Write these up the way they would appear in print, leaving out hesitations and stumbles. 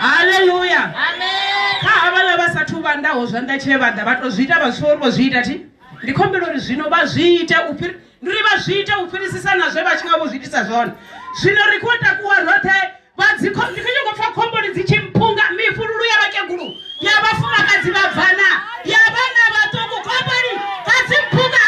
Haleluya. Kha havhaḽa vha sathu vhandaho zwanḓa tshe vha ḓa vha to zwi ita vha zwi uri vho zwi ita thi. Ndi khombela uri zwino vha zwi ite u fhiri ndi uri vha zwi ite u fhirisisa na zwe vha tshi nga vho zwi itisa zwone. Zwino ri khou takuwa roṱhe vha dzi ndi khou nyanga u pfa khomboni dzi tshi mphunga mifhululu ya vhakegulu ya vhafumakadzi vha bvana ya vhana vhaṱuku khomboni kha dzi mphunga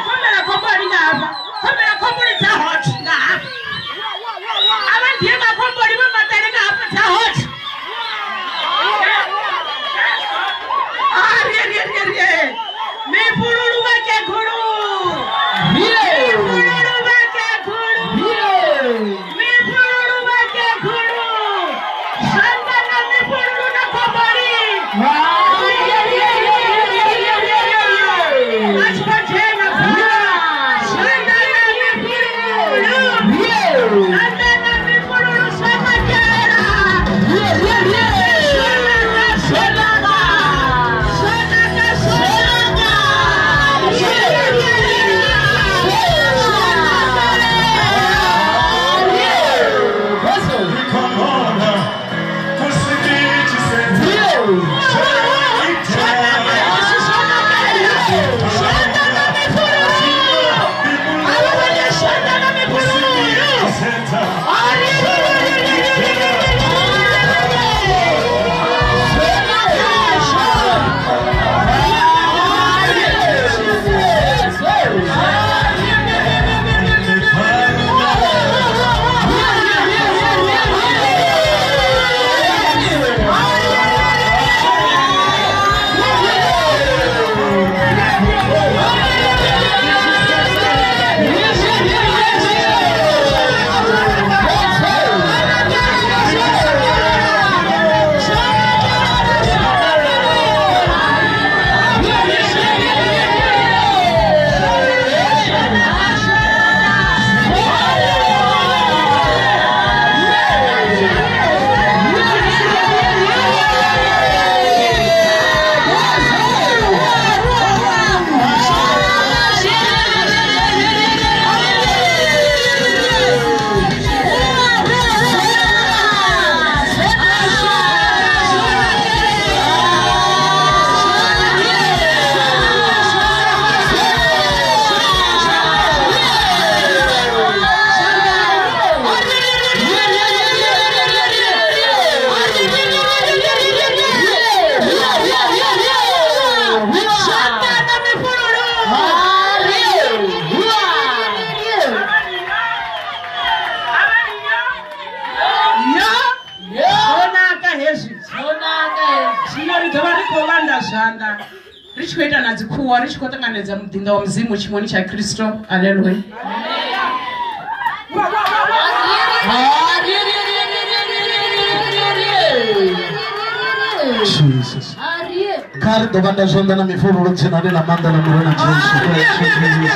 Khombela khomboli nga hafha. Khombela khomboli dza hot nga hafha. Avha ndiye nga khomboli vha maṱale nga hafha dza hot. Ah, rie, rie, rie, rie. Mifhululu vhakegulu. Mifhululu vhakegulu. Mifhululu vhakegulu. Zwanḓa na mifhululu na khomboli. A tshi khou dzhena zwanḓa na mifhululu. Zwanḓa na mifhululu zwa makela. Zwonaka, zwonaka. Zwonaka, zwonaka. Zwonaka hezwi. Zwino ri ḓo vha ri khou vhanda zwanḓa ri tshi khou ita na dzikhuwa ri tshi khou ṱanganedza muḓinḓa wa mudzimu tshimoni tsha Kristo. Aleluya. Jesus. Kha ri ḓo vhanda zwanḓa na mifhululu dzinani ḽa maanḓa ḽa Murena Jesu. Thank you, Jesus.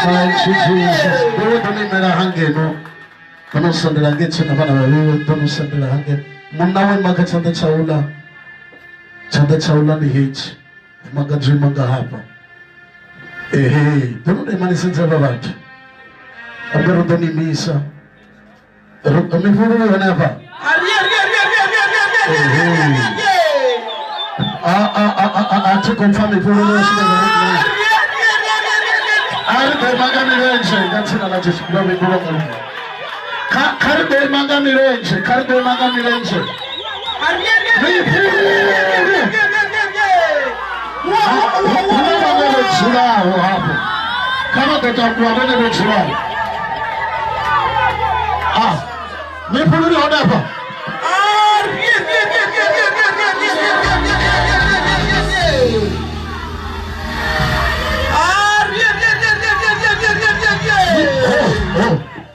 Thank you, Jesus. Iwe ḓo no imela hangeno. Ḓo no sendela ngei tsini na vhana vhavhili, ḓo no sendela hangeno. Munna we ima kha tshanḓa tsha uḽa. Tshanḓa tsha uḽa ndi hetshi. Mufumakadzi o ima nga hafha. Ehe, ḓo no ima ni sedze havha vhathu. Ambe ri ḓo ni imisa. Mifhululu hone hafha. A thi khou pfa mifhululu ya swika a ri ḓo ima nga milenzhe nga dzina ḽa Jesu ndo vhingulwa nga lufu. Kha ri ḓo ima nga milenzhe, kha ri ḓo ima nga milenzhe. Mifhululu. Hu na vhaṅwe vho dzulaho hafho, kha vha ḓo takuwa vhone vho dzulaho. Ah, mifhululu hone hafha.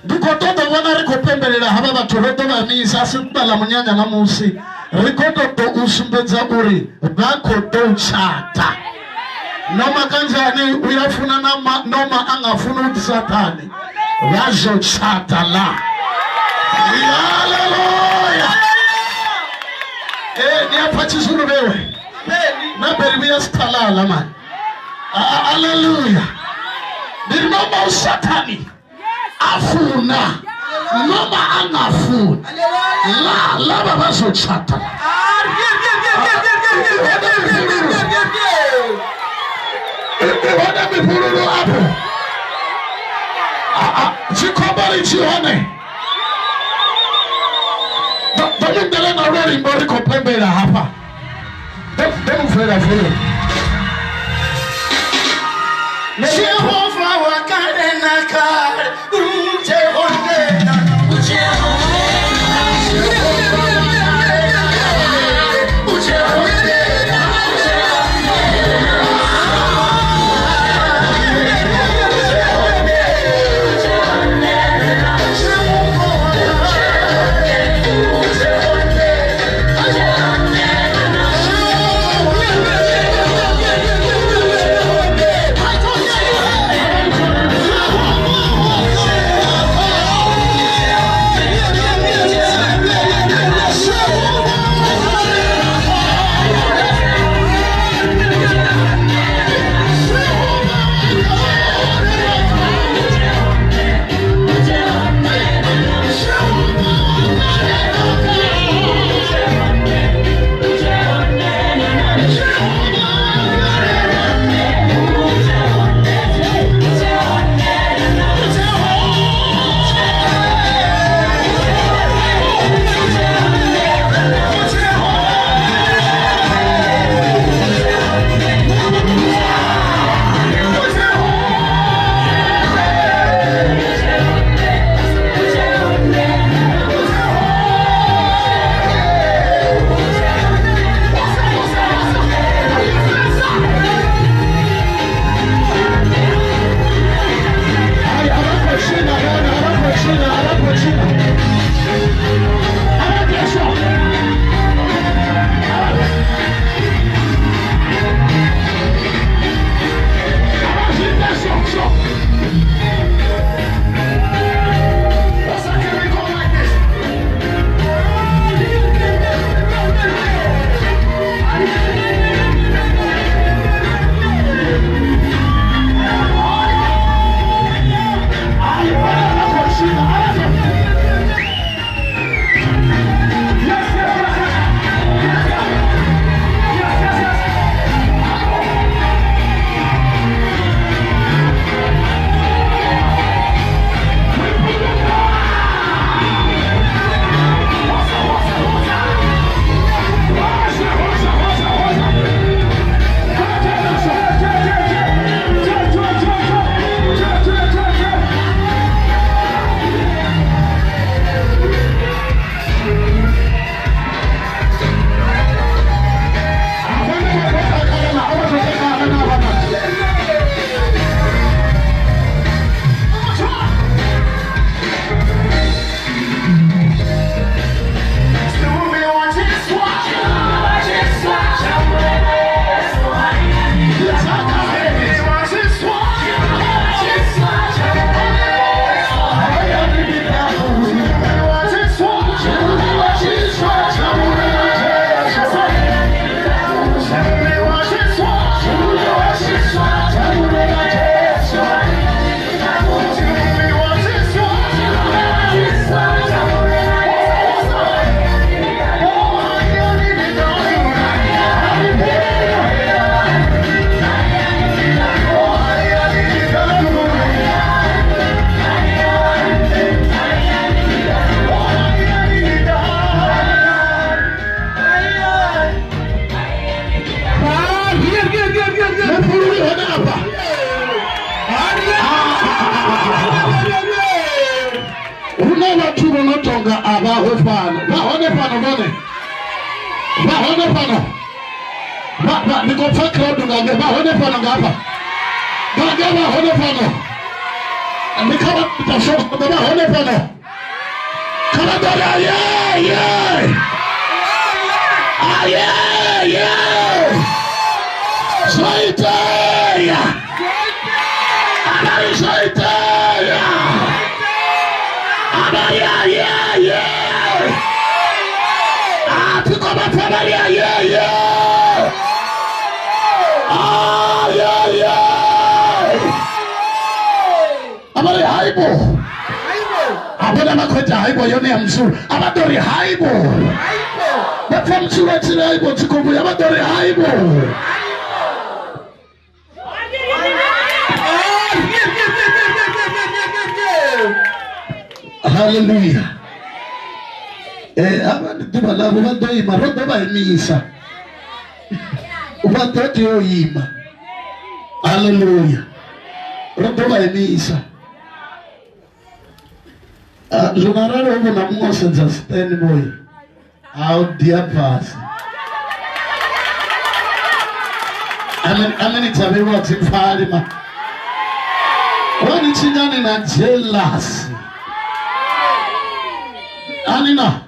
Ndi khou ṱoḓa u vhona ri khou pembelela havha vhathu ro ḓo vha misa a si ḓuvha ḽa munyanya na musi ri khou ṱoḓa u sumbedza uri vha khou ḓo tshata. Noma kanzhani u ya funa na ma, noma a nga funi u ḓisa ṱhani. Vha zwo tshata ḽa. Haleluya. Ni a pfa Tshizulu vhewe. Na beri vhuya sithalala mani. Haleluya. Ndi ri noma uSathani afuna noma angafuni la lava vazotshata. Hone mifhululu afho tshikhombo ri tshi hone ḓo mundele na lwolimbo ri khou pembela hafha ḓo mubvela vululu. Jehova wa kale na kale Zwoitea. Arali zwoitea. Aye, a thi khou vha pfa vha ri ayeye. Ayeye. A vha ri haibo. A vhona vha khou ita haibo yone ya musulu. A vha ḓo ri haibo. Vha pfa musulu a tshi ri haibo tshi khou vhuya vha ḓo ri haibo. Haleluya. Havha ndi ḓuvha ḽavho vha ḓo ima, ro ḓo vha imisa. Vha ḓo tea u ima. Haleluya. Ro ḓo vha imisa. Zwino arali ho vhona muṅwe o sedza siteni boy, a u dia fhasi. Amen, amen dza vheiwa dzi pfali ma. Wani tshinyani na jealous. Ani na?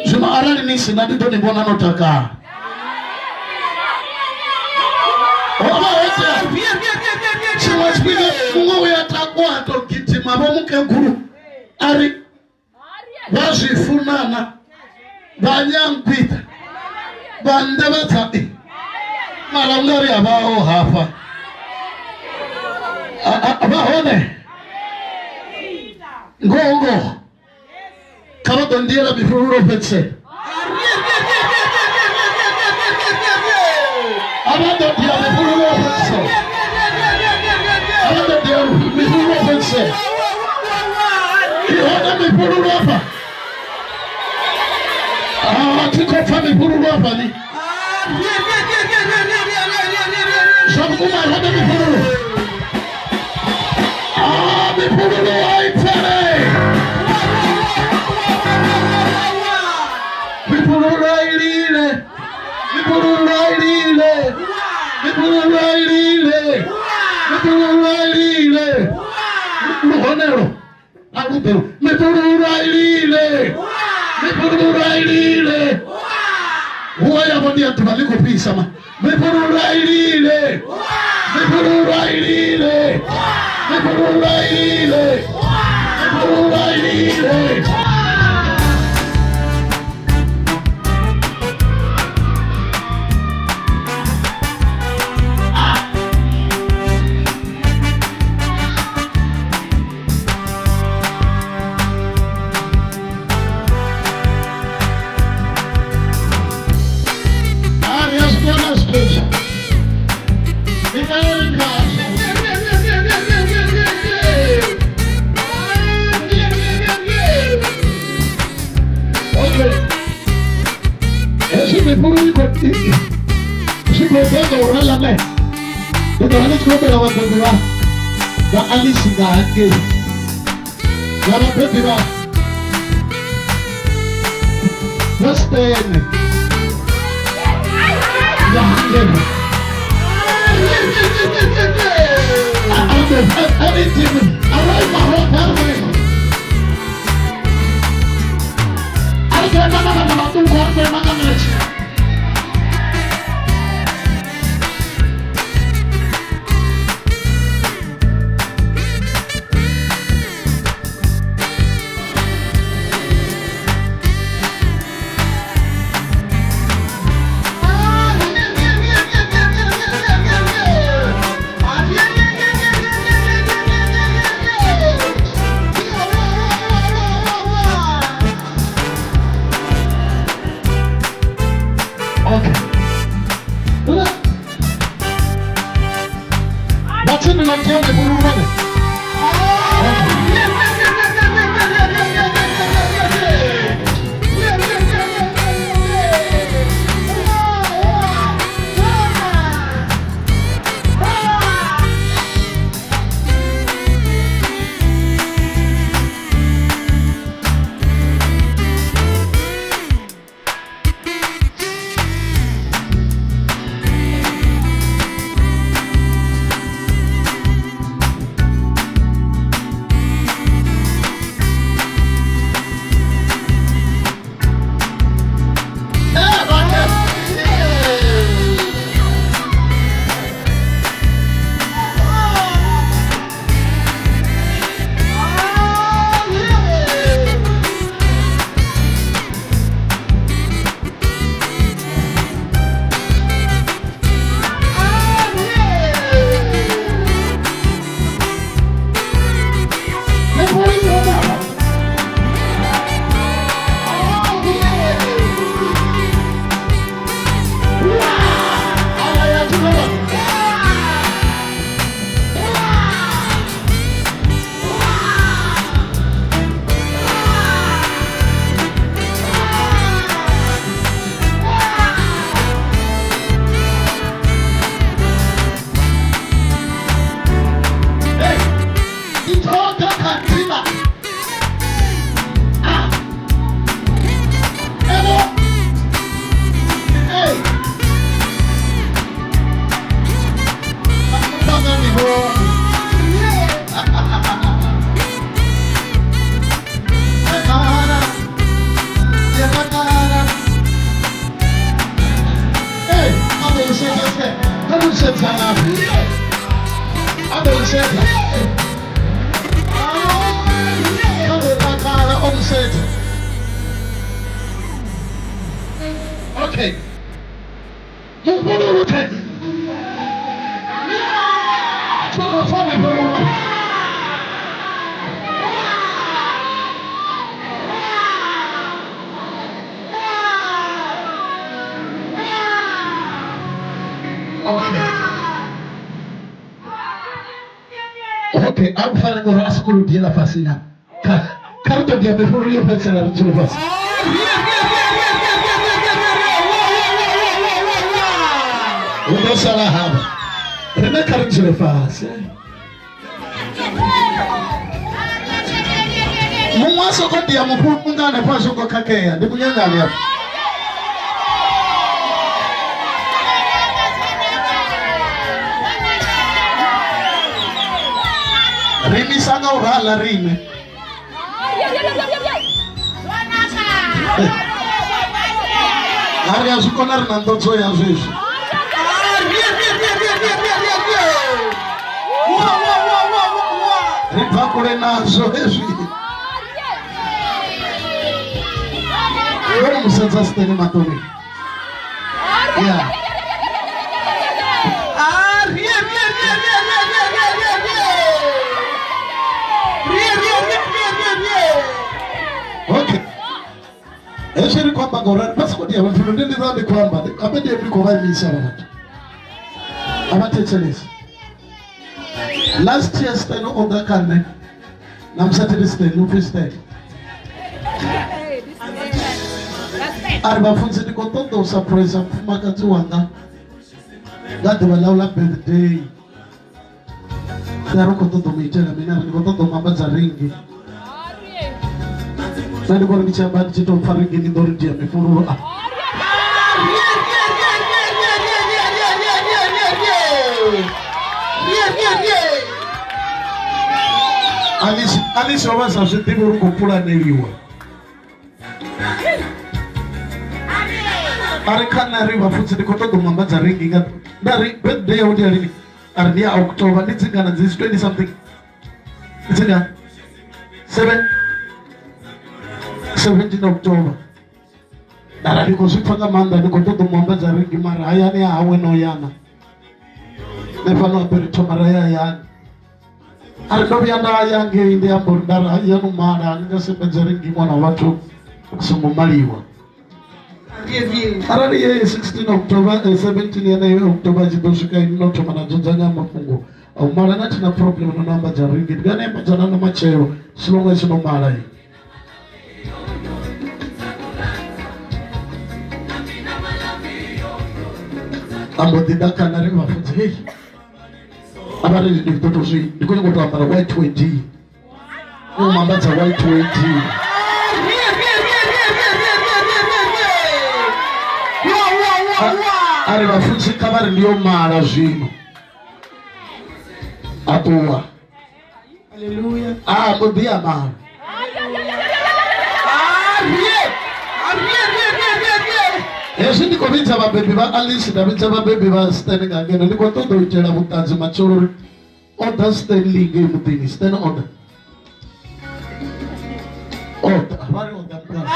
Zwino arali ni si na ndi ḓo ni vhona no takala. Ho vha ho tea tshiṅwe tshifhinga muṅwe u ya takuwa a tou gidima vho mukegulu a ri vha zwi funana vha nyankhwita vha nnḓe vha tsa i mara u nga ri a vhaho hafha vha hone ngoho ngoho kha vha ḓo ndiela mifhululo fhedzisela a vha ḓo dia mifhululo fhedzisela a vha ḓo dia mifhululo fhedzisela i hone mifhululo afha a thi khou pfa mifhululo afha ni zwa vhukuma i hone mifhululo a mifhululo a i pfele mifhululo a i lile mifhululo a i lile mifhululo a i lile mifhululo a i lile luhonelo a lu ḓo mifhululo a i lile mifhululo a i lile huwa yavho ndi ya ḓuvha ḽi khou fhisa ma mifhululo a i lile mifhululo a i lile mifhululo a i lile mifhululo a i lile. Hezwi mifhulu i khou zwi khou ḓa nga u rala ne ndi ḓo vha ndi tshi khou humbela vhabebi vha vha Alice nga hangei na vhabebi vha vha Stene nga hangei. Okay. Mufhululu the. Okay. Okay, I'm finding ngori a si kone u diela fhasi na. Kha ri tou dia mifhululu yo fhedzisela ri dzule fhasi. Hu ḓo sala havha. Rine kha ri dzule fhasi. Muṅwe a soko dia mufhululu nga hanefho a songo khakhea ndi munyanyani afho. Ri imisa nga u rala riṋe. A ri a zwi kona ri na nḓodzo ya zwezwi. Ri bva kule nazwo hezwi. Vhone musedza siteni maṱoni. Yeah. Okay. Hezwi ri khou amba ngaurali vha sokou dia mafhelo ndi ndi ndi khou amba habe ndi ndi khou vha imisa vhathu. A vha thetshelesi. Last year Stan o ḓa kha nṋe na musathiri Stan upfi Stan. A ri vhafunzi ndi khou ṱoḓa u surprise mufumakadzi wanga nga ḓuvha ḽawe ḽa birthday. Nda ri khou ṱoḓa u mu itela mini, a ri ndi khou ṱoḓa u mu ambadza ringi. Nṋe ndi khou ri ndi tshi amba ndi tshi tou pfa ringi ndi ḓo ri dia mifhululu a. Alice o vha sa zwi ḓivhi uri u khou pulaneliwa. A ri kha nṋe a ri vhafunzi ndi khou ṱoḓa u mu ambadza ringi nga nda ri birthday yawe ndi ya lini? A ri ndi ya October ndi dzingana dzi 20 something. Ndi dzingana? 17 October. Nda ri ndi khou zwi pfa nga maanḓa ndi khou ṱoḓa u mu ambadza ringi mara hayani ha hawe no yana. Nṋe fhano habe ri thoma ra ya hayani. A ri ndo vhuya nda ya ngei ndi amba uri nda ri ya no mala ni nga sumbedza ringi ṅwana wa vhathu a songo maliwa. Arali ye 16 October 17 yeneyo October tshi ḓo swika ini no thoma na dzudzanya mafhungo a u mala na thina problem no ambadza ringi ndi nga ni ambadza na matshelo silongo i no mala i. A mbo ḓi ḓa kana ri vhafunzi hei a vha ri ndi ḓo tou zwi ndi khou nyanga u tou ambara white wedding u mu ambadza white wedding. A ri vhafunzi kha vha ri ndi yo mala zwino. A ṱuwa. A mbo ḓi ya mala. Hezwi ndi khou vhidza vhabebi vha Alice nda vhidza vhabebi vha Stan nga ngeno ndi khou ṱoḓa u itela vhuṱanzi matshelo uri o ḓa Stanley ngei muḓini. Stan o ḓa. O ḓa. Vha ri o ḓa mukala.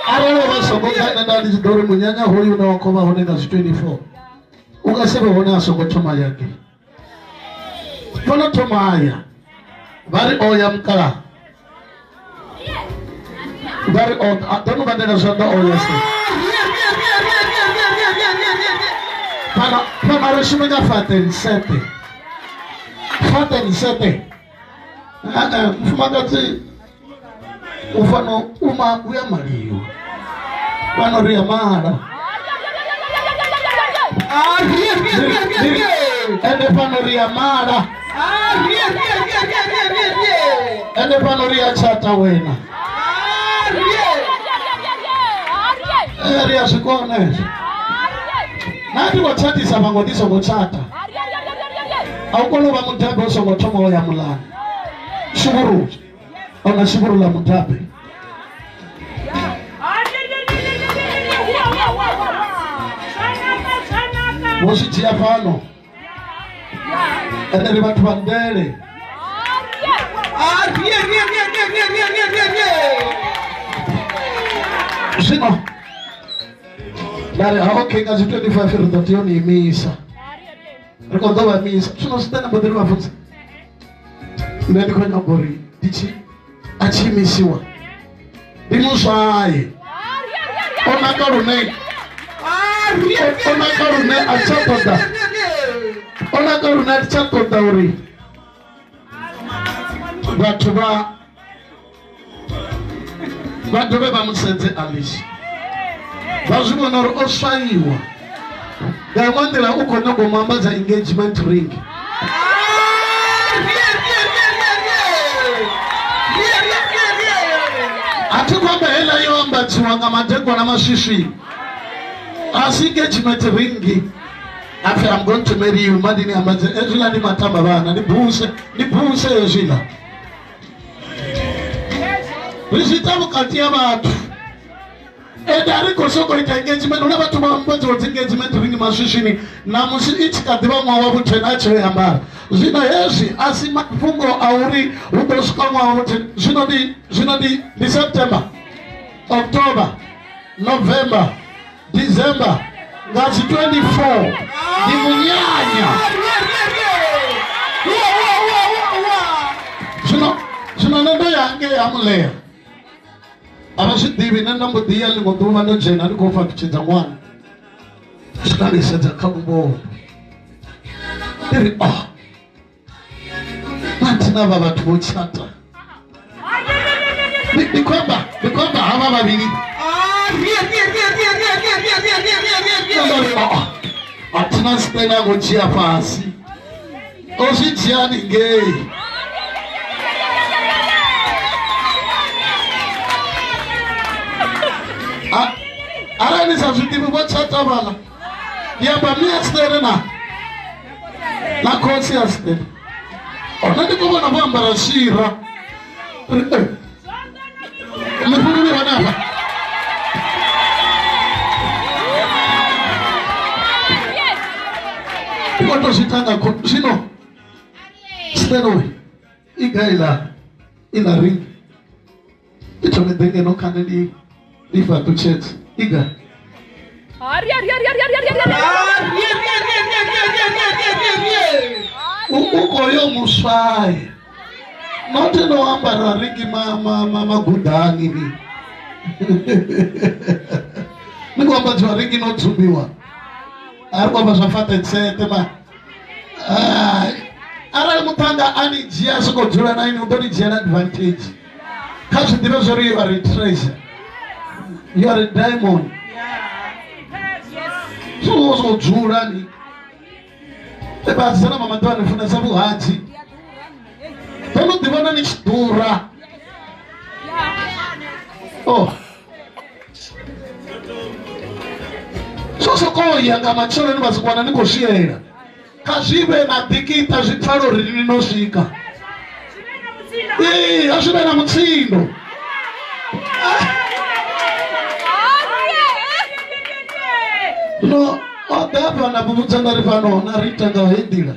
Arali o vha songo ḓa nṋe nda ndi tshi ḓo ri munyanya hoyu une wa khou vha hone nga zwi 24 u nga si vhe hone a songo thoma ya ngei. Fhano thoma haya. Vha ri o ya mukala. Vha ri o ḓa ḓo vhandela zwanḓa o ya se. Fhano fhano ri shume nga faten sete. Faten sete. Mufumakadzi u fano uma u ya maliwa. Fhano ri ya mala. Ende fhano ri ya mala. Ende fhano ri ya tshata wena. Ri a zwi kona hezwo. Na ndi khou tshatisa vhaṅwe ndi songo tshata. A u koni u vha mudabe u songo thoma u ya muḽani. Shuvhuru. Ona shuvhuru ḽa mudabe. Vho zwi dzhia fhano. Ende ri vhathu vha ndele. Zwino nda ri ha okay nga dzi 25 ri ḓo tea u ni imisa. Ri khou ḓo vha imisa. Zwino zwi ḓa na mbo ḓi ri vha funza. Nṋe ndi khou nyaga uri ndi tshi a tshi imisiwa ndi muswaye. O naka lune o naka lune a tsha ṱoḓa o naka lune a tsha ṱoḓa uri vhathu vha dovhe vha musedze Alice vha zwi vhona uri o swaiwa nga iṅwe nḓila u khou nyaga u mu ambadza engagement ring. A thi khou amba heiḽa yo ambadziwa nga madekwana maswiswini a si engagement ring. Apfi I'm going to marry you madini ambadze hezwiḽa ndi matamba vhana ndi buse hezwiḽa. Ri zwi ita vhukati ha vhathu. Ende a ri khou sokou ita engagement huna vhathu vha ambadziwa dzi engagement ring maswiswini na musi i tshi kha ḓivha ṅwaha wa vhu-10 a tshe ambara. Zwino hezwi a si mafhungo a uri hu ḓo swika ṅwaha wa vhu-10 zwino ndi September, October, November, December nga dzi 24 ndi munyanya. Zwino nṋe ndo ya ngei ha Mulea. A vha zwi ḓivhi nṋe nda mbo ḓi ya ḽiṅwe ḓuvha ndo dzhena ndi khou fhaṱutshedza ṅwana. Swika ndi sedza kha luvhondo. Ndi ri oh mathina vha vhathu vho tshata. Ndi khou amba havha vhavhili. A thina sitena ngo dzhia fhasi. O zwi dzhia haningei. Arali ni sa zwi ḓivhi vho tshata vhaḽa. Ndi amba mme a Sitene na khotsi a Sitene. Nṋe ndi khou vhona vho ambara shira. Mifhululu hone hafha. Ndi khou tou zwi ita nga zwino Sitene we i gai iḽa ring i thome ḓe ngeno kha nṋe ndi fhaṱutshedze i gai. U khou yo muswaya not no ambara ringi magudani ni ni khou ambadziwa ringi no dzumbiwa a ri khou amba zwa fhaṱetsete ma arali muṱhannga a ni dzhia a sokou dzula na ini u ḓo ni dzhiela advantage. Kha zwi ḓivhe zwa uri you are a treasure, you are a diamond. So sokou dzula ni vhasidzana vha maḓuvha ni funesa vhuhadzi ḓo no ḓivhona ni tshi ḓura. Oh so sokou ya nga matsheloni vha si wana ni khou swiela. Kha zwi vhe na ḓikiṱa zwi pfala uri ni no swika. Ee, a zwi vhe na mutsindo. Zwino o ḓa hafha nda mu vhudza nda ri fhano na ri ita nga heyi nḓila.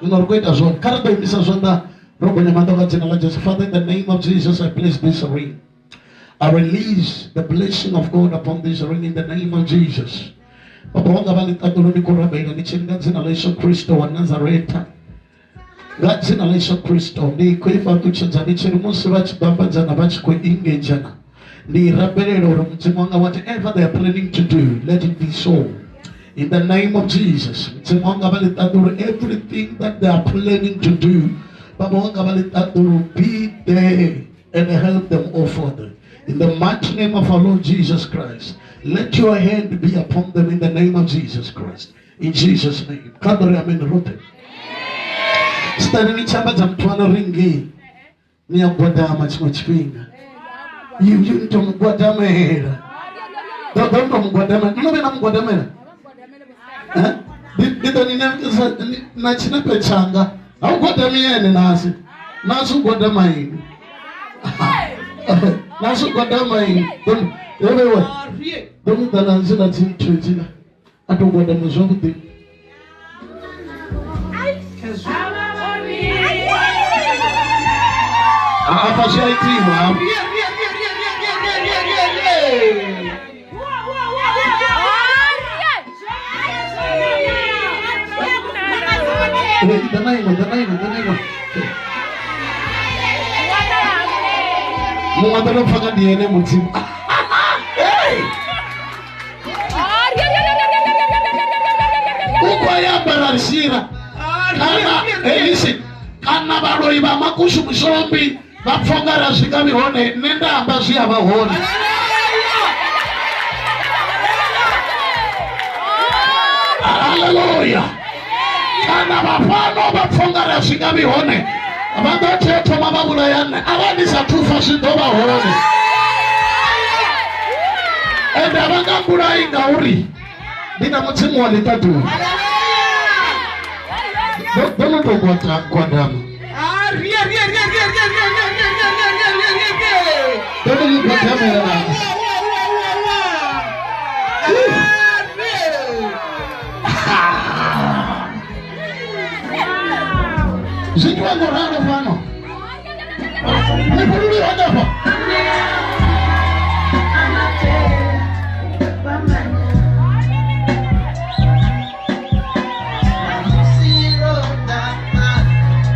Zwino ri khou ita zwone. Kha ri ḓo imisa zwanḓa ro gonya maṱo nga dzina ḽa Jesu. Father, in the name of Jesus, I place this ring. I release the blessing of God upon this ring in the name of Jesus. Baba wanga vha ḽiṱaḓulu ndi khou rabela ndi tshi nga dzina ḽa Yesu Kristo wa Nazareta. Nga dzina ḽa Yesu Kristo ndi khou i fhaṱutshedza ndi tshi ri musi vha tshi bambadzana vha tshi khou engagana ndi rabelela uri Mudzimu wanga whatever they are planning to do, let it be so. In the name of Jesus, Mudzimu wanga vha ḽiṱaḓulu everything that they are planning to do, Baba wanga vha ḽiṱaḓulu be there and help them, O Father. In the mighty name of our Lord Jesus Christ, let your hand be upon them in the name of Jesus Christ. In Jesus' name. Amen. Sitani ni tshi ambadza muthu ano ringi ni a gwadama tshiṅwe tshifhinga. You to mugwadamela. Ḓo to mugwadamela. No vhe na mugwadamela. Ndi ḓo ni na tshinepe tshanga. Ha u gwadami ene nasi. Nasi u gwadama ini. Nasi u gwadama ini. Ḓo mu ḓa na nzila dzi nthu hedzila. A to gwadama zwavhuḓi. Afha zwi a itiwa hafha. Ḓa na iṅwe, ḓa na iṅwe, ḓa na iṅwe. Muṅwe a ḓo tou pfa nga ndi ene mudzimu. U khou ya ambara shira kana listen, kana vhaloi vha makushu mushombi vha pfa unga ra swika vhi hone, nṋe nda amba zwi a vha hone. Haleluya. Kana vha fhano vha pfa unga ra swika vhi hone, vha ḓo tea u thoma vha vhulaya nṋe. Arali ndi sa thu fa zwi ḓo vha hone, ende a vha nga mbulai ngauri ndi na mudzimu wa ḽiṱaḓulu. Ḓo no tou gwadama, ḓo no mu gwadamela na. Zwi itiwa ngo ralo fhano. Mifhululu hanefha.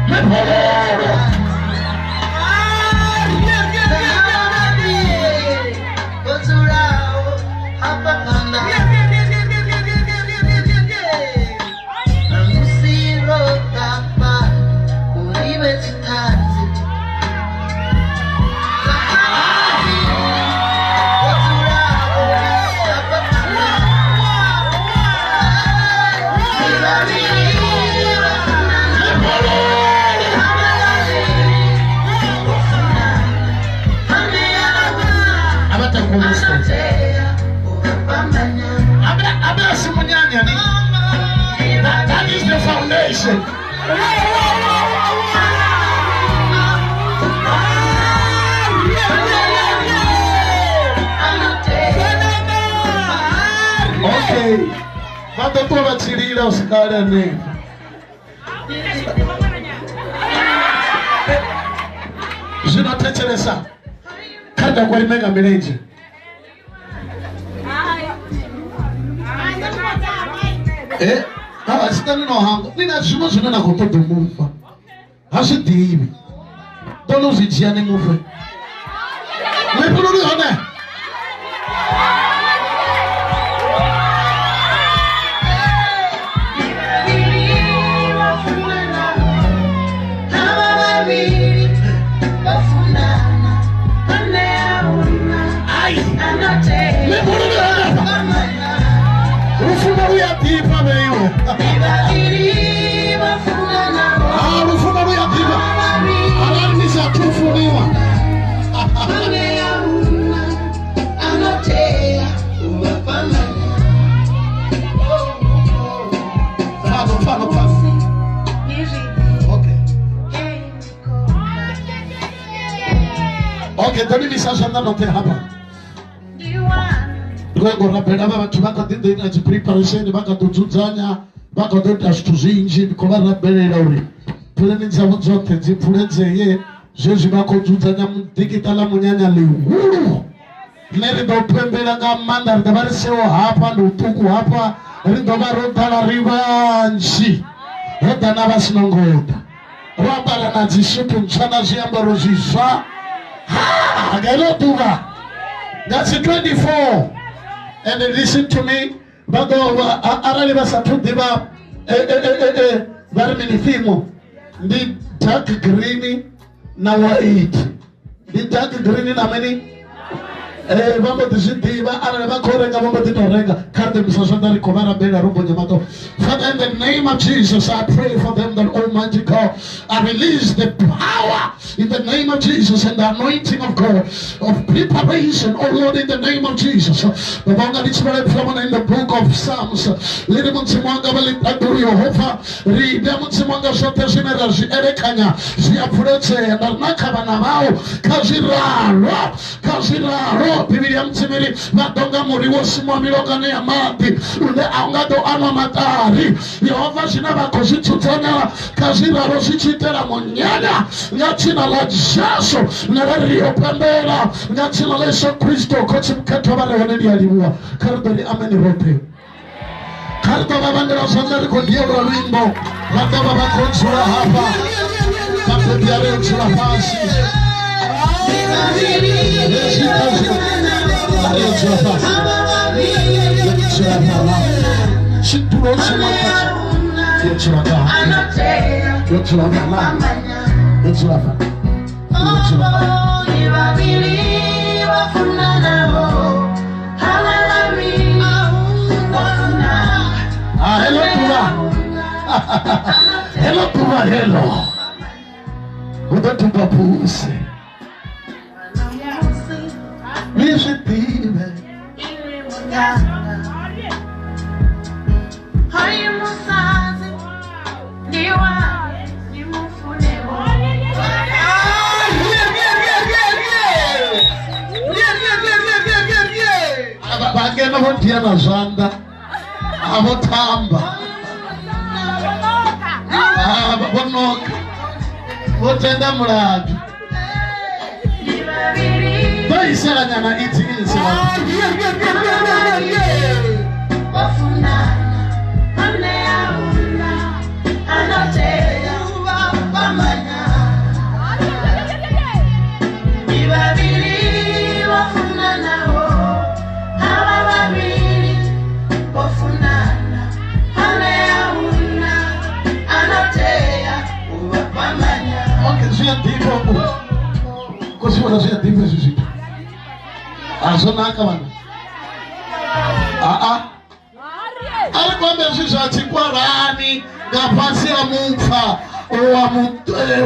Mifhululu. That is the foundation. Okay. Vha ḓo ṱuwa vha tshi lila u swika kale hanefha. Zwino thetshelesa, kha ri takuwe rime nga milenzhe. Ha sitani no hangwa ni na zwiṅwe zwine na khou ṱoḓa u mufha, ha zwi ḓivhi, ḓo no zwi dzhia ni mufhe. Mifhululu hone. Ai, mifhululu hanefha. Lufuno lu ya ḓifha vheiwe. Ah, lufuno lu ya ḓifha arali ni sa thu funiwa. Pfano, pfano, pfano. Okay. Okay, ḓo ni isa zwanḓa noṱhe hafha. Ndi khou nyanga u rabela havha vhathu vha kha ḓi ḓo ita dzi preparation, vha kha ḓo dzudzanya, vha kha ḓo ita zwithu zwinzhi. Ndi khou vha rabelela uri pulane dzavho dzoṱhe dzi pfuledzee. Zwezwi vha khou dzudzanya ḓikiṱa ḽa munyanya ḽihulu, nṋe ri ḓo pembela nga maanḓa, ri ḓo vha ri seo hafha, ndi uṱuku hafha, ri ḓo vha ro ḓala ri vhanzhi, ro ḓa na vha si no ngo ḓa, ro ambara na dzi sutu ntswa na zwiambaro zwiswa. Ha, nga ilo ḓuvha nga dzi 24. And listen to me, vha ḓo vha arali vha sathu ḓivha vha ri mini theme, ndi dark green na white, ndi dark green na mini. Vha mbo ḓi zwi ḓivha arali vha khou renga, vha mbo ḓi tou renga. Kha ri ḓo imisa zwanḓa, ri khou vha rabela ro bonya maṱo. Father, in the name of Jesus, I pray for them that Almighty God, I release the power in the name of Jesus and the anointing of God of preparation, oh Lord, in the name of Jesus. Baba wanga ndi tshi vhala ipfi ḽa in the book of Psalms, ḽi ri Mudzimu wanga vha ḽiṱaḓulu Yehova, ri ita Mudzimu wanga zwoṱhe zwine ra zwi elekanya zwi a pfuledzea, nda ri na kha vhana vhau kha zwi ralo, kha zwi ralo. Bivhili ya Mudzimu ri vha ḓo nga muri wo simuwa milongani ya maḓi, une a u nga ḓo anwa maṱari. Yehova, zwine vha khou zwi dzudzanya kha zwi ralo zwi tshi itela munyanya nga dzina ḽa Jesu, na ra ri yo pembela nga dzina ḽa Yesu Kristo. Khotsi mukhethwa vha re hone, ndi a livhuwa. Kha ri ḓo ri amen roṱhe. Kha Kha ri ḓo vha vhandela zwanḓa ri khou dielwa luimbo vha ḓo vha vha khou dzula hafha vhabebi a ri u dzula fhasi hezwi hezwi a ri u dzula fhasi yo dzula fhala tshidulo tshiṅwe khatsho yo dzula nga yo dzula fhala yo dzula fhala yo dzula fhala. Ah, hello ḓuvha hello ḓuvha hello hu ḓo thuba phuse ni zwi ḓivhe. Vhangena vho dia na zwanḓa a vho tamba vho noka vho tenda mulandu ḓo isela nyana idzi isela. Okay, zwi a ḓifha u khou zwi vhona zwi a ḓifha hezwi zwithu a zwo naka vhana aa a ri khou amba hezwi zwa tshikwarani nga fhasi ha mupfa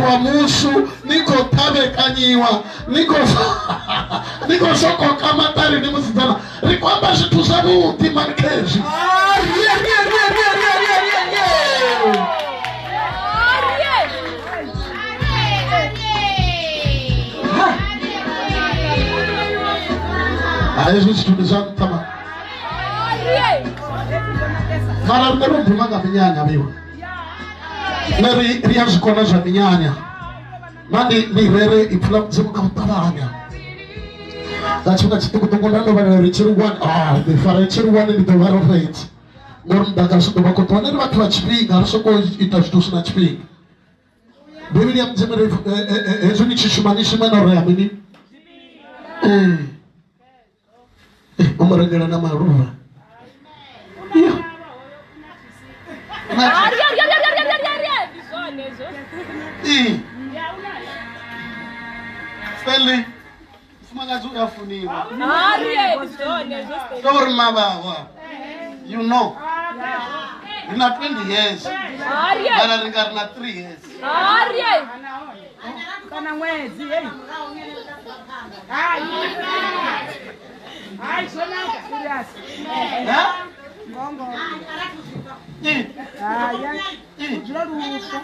wa musu ni khou ṱhavhekanyiwa ni khou ni khou sokoka maṱari ni musidzana ri khou amba zwithu zwavhuḓi mani khezwi. Hezwi zwithu ndi zwa nṱha mani mara riṋe ro duma nga minyanya vheiwa nṋe ri a zwi kona zwa minyanya na ndi rere ipfi ḽa Mudzimu nga u ṱavhanya nga tshifhinga tshiṱukuṱuku nda ndo vhalela uri tshilungwane ndi fare tshilungwane ndi ḓo vha ro fhedza ngori muḓagasi u ḓo vha khou ṱuwa. Nṋe ri vhathu vha tshifhinga ri sokou ita zwithu zwi na tshifhinga. Bivhili ya Mudzimu ri hezwi ni tshi shuma ni shume no rea mini o mu rengela na maluvha. Stanley mufumakadzi u a funiwa to uri mavhawa you know ri na 20 years mara ri nga ri na 3 years kana ṅwedzi hei hai hai zwo naka serious ngongo haya u dzula luswa.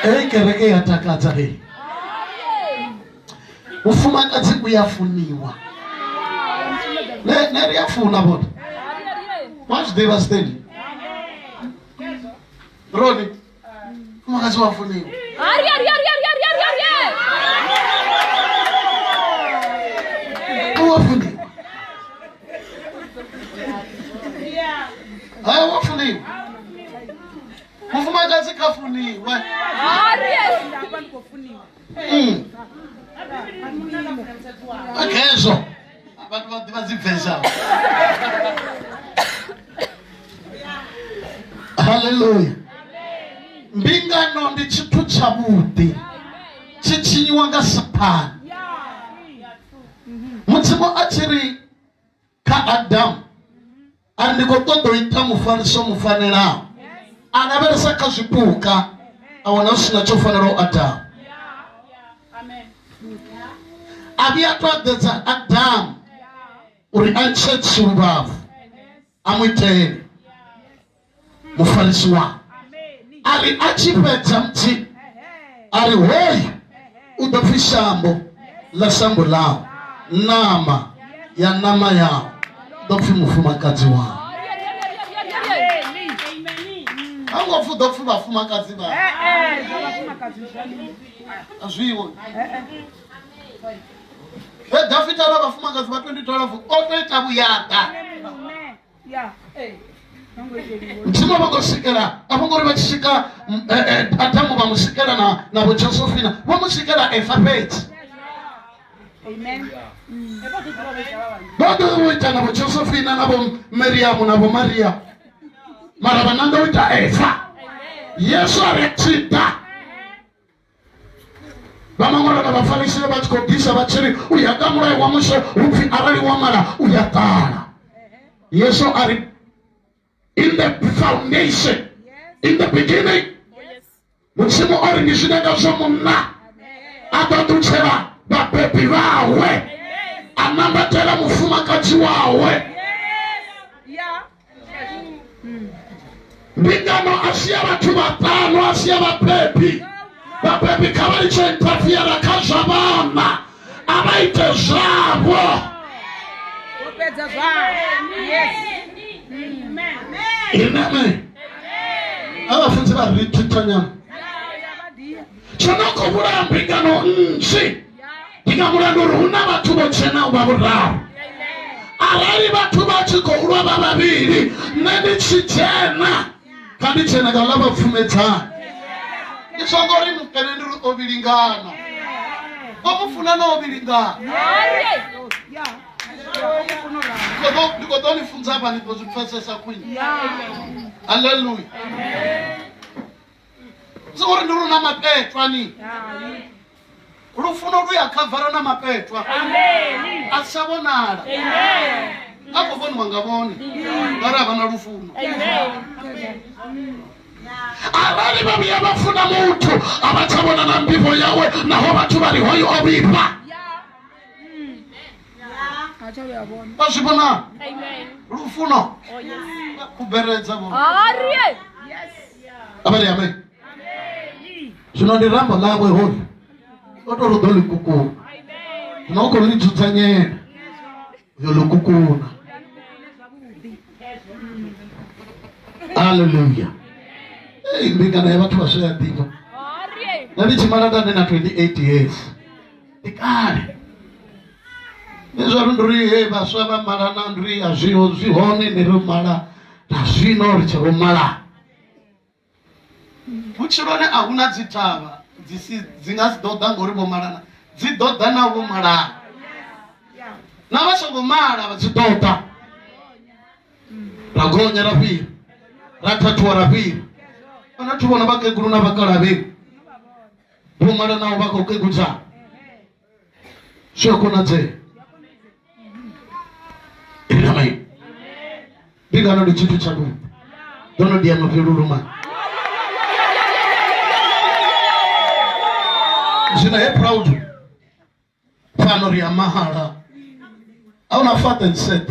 Ei kereke ya takadza hei mufumakadzi u ya funiwa ne ri a funa vhona wa zwi ḓivha Stanley Roni mufumakadzi wa funiwa wa funiwa ha wa funiwa mufumakadzi kha funiwe. Akhezwo vhathu vha ḓivha dzi bvesa. Haleluya. Mbingano ndi tshithu tshavhuḓi tshi tshinyiwa nga Sathane. Mudzimu a tshi ri kha Adamu a ri ndi khou ṱoḓa u ita mufariso mufanelaho a lavhelesa kha zwipuka a wana zwi sina tsho fanelaho Adamu. A vhuya to aḓedza Adamu uri a ntshe tshiluvhavhu a mu itele mufarisi wawe. A ri a tshi fhedza mutsi a ri hoyu u ḓo pfi shambo ḽa shambo ḽau, ṋama ya ṋama yau, ḓo pfi mufumakadzi wau. Ha ngo pfi ḓo pfi vhafumakadzi vha. A zwiwo. He Dafita na vhafumakadzi vha 2012 o to ita vhuyaḓa. Mudzimu vha khou sikela a vho ngo ri vha tshi swika Adamu vha mu sikela na vho Josefina vho mu sikela Eva fhedzi. Vha ḓo ita na vho Josefina na vho Miriamu na vho Maria mara vha nanga u ita Eva. Yesu a ri tshi ḓa vha maṅwalo na vhafarisi vha tshi khou ḓisa vha tshi ri u ya nga mulayo wa Mushe hu pfi arali wa mala u ya ṱala. Yesu a ri in the foundation, in the beginning, Mudzimu o ri ndi zwine ngazwo munna a ḓo ṱutshela vhabebi vhawe a nambatela mufumakadzi wawe. Mbingano a si ya vhathu vhaṱanu, a si ya vhabebi. Vhabebi kha vha litshe interfere kha zwa vhana, a vha ite zwavho. Amen. A vhafunzi vha ri thithanyana tsho no khou vhulaya mbingano nnzhi ndi nga mulandu uri hu na vhathu vho dzhenaho vha vhuraru. Arali vhathu vha tshi khou lwa vha vhavhili, nṋe ndi tshi dzhena kha ndi dzhena nga ḽa vha pfumedzana. Ndi songo ri mukene ndi ri o vhilingana, o mu funa na o vhilingana. Ndi khou ḓo ni funza hafha ni ḓo zwi pfesesa khwine. Haleluya. Si uri ndi ri na mapetwa ni lufuno lu ya khavara na mapetwa a si tsha vhonala a khou vhoniwa nga vhone ngauri a vha na lufuno. Arali vha vhuya vha funa muthu a vha tsha vhona na mbivho yawe, naho vhathu vha ri hoyu o vhifha. Vha zwi vhona lufuno kuberedza vhone. A vha ri amen. Zwino ndi rambo ḽawe hoyu o to ri ḓo ḽi kukuna, zwino u khou ḽi dzudzanyela yo ḽi kukuna. Haleluya. Ei, mbingano ya vhathu vhaswa ya ḓifha. Nṋe ndi tshi mala nda ndi na 28 years ndi kale. Ndi zwa uri ndi ri he vhaswa vha malana ndi ri a zwiho zwi hone ni ri mala na zwino ri tshe ro malana. Vhutshiloni a hu na dzi thavha dzi si dzi nga si ḓo ḓa ngori vho malana, dzi ḓo ḓa na vho malana. Na vha songo mala vha dzi ḓo ḓa. Ra gonya ra fhira, ra thathuwa ra fhira. Ana thu vhona vhakegulu na vhakalaha vho malanaho vha khou kegudza. Zwi a konadzea. Amen. Mbingano ndi tshithu tsha vhuḓi. Ndo no dia mafhelulu mani. Zwino he proud fhano ri ya mahala. A huna fat and set.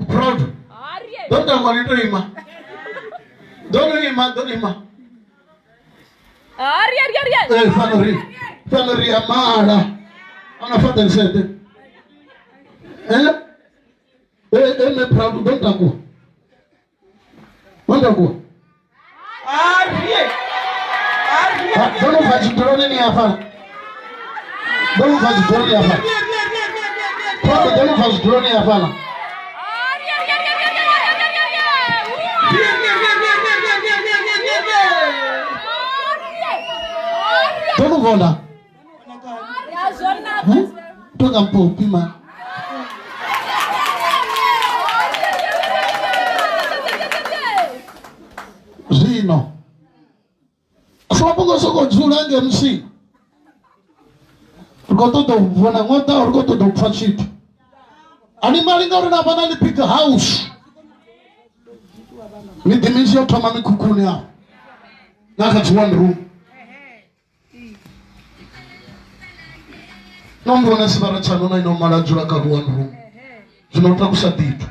Proud. Ndo tangwa ni to ima. Ndo no ima, ndo ima. Fhano ri ya mahala. A huna fat and set. Me proud ndo takuwa. Ndo takuwa. Ndo no bva tshiduloni ni hafha. Ndo no bva tshiduloni hafha. Proud ndo no bva tshiduloni hafha. Ndo no vhona. Toka mpopi ma. Zwino. A si mafhungo soko dzula nge musi. Ri khou ṱoḓa u vhona ṅoḓa, ri khou ṱoḓa u pfa tshithu. A ni mali ngauri na vha na ḽi big house. Miḓi minzhi yo thoma mikhukhuni afho. Na kha dzi one room. No mbona sivara tshano na ino mala dzula kha one room. Zwino u takusa ḓithu.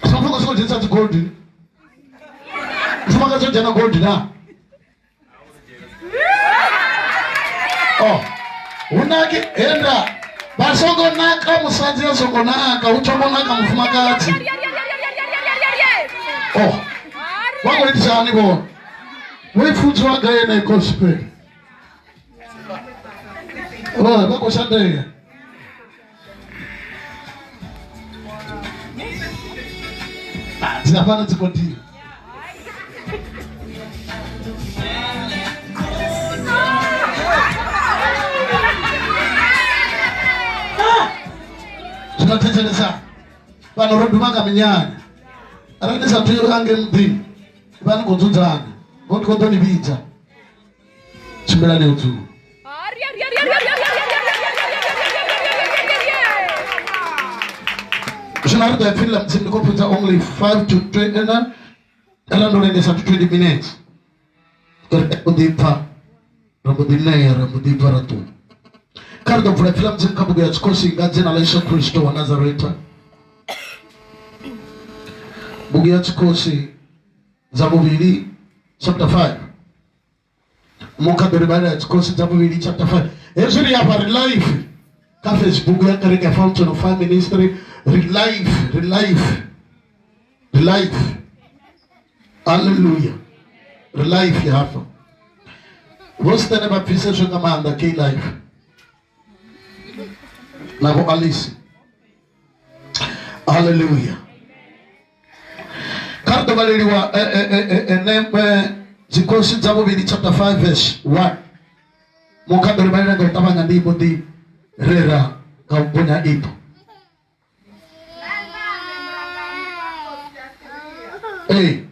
Sofoko soko dzhenisa dzi gold. Mufumakadzi o dzhena gold na. Oh, hunaki henda. Vha songo naka musadzi a songo naka hu thoma naka mufumakadzi. Oh. Vha khou itisa hani vhone? Vho i funziwa gai yeneyi gospel? Oh, vha khou shandea. Dzi hafhano dzi khou dina. Zwino thetshelesa fhano ro duma nga minyanya arali ni sa thu ange muḓini vha ni khou dzudzanya ngo ndi khou ḓo ni vhidza tshimbilani u dzula. Zwino ri ḓo ya pfini ḽa Mudzimu ndi khou fhedza only 5 to 20 arali ndo lengesa to 20 minutes ri mbo ḓi pfa ra mbo ḓi ṋea ra mbo ḓi bva ra ṱuwa. Kha ri ḓo bvula pfhi ḽa Mudzimu kha bugu ya Tshikhosi nga dzina ḽa Yesu Kristo wa Nazareta. Bugu ya Tshikhosi dza vhuvhili chapter 5. Mukha ḓo ri vhalela Tshikhosi dza vhuvhili chapter 5. Hezwi ri afha ri live kha Facebook ya kereke ya Fountain of Fire Ministry ri live ri live ri live. Hallelujah. Ri live hafha. Vho Stene vha bviseswe nga maanḓa K live. Na vho Alice. Hallelujah. Kha ri ḓo vhaleliwa Dzikhosi dza vhuvhili chapter 5 verse 1. Mukha ḓo ri vhalela nga u ṱavhanya ndi mbo ḓi rera nga u gonya iṱo. Ee.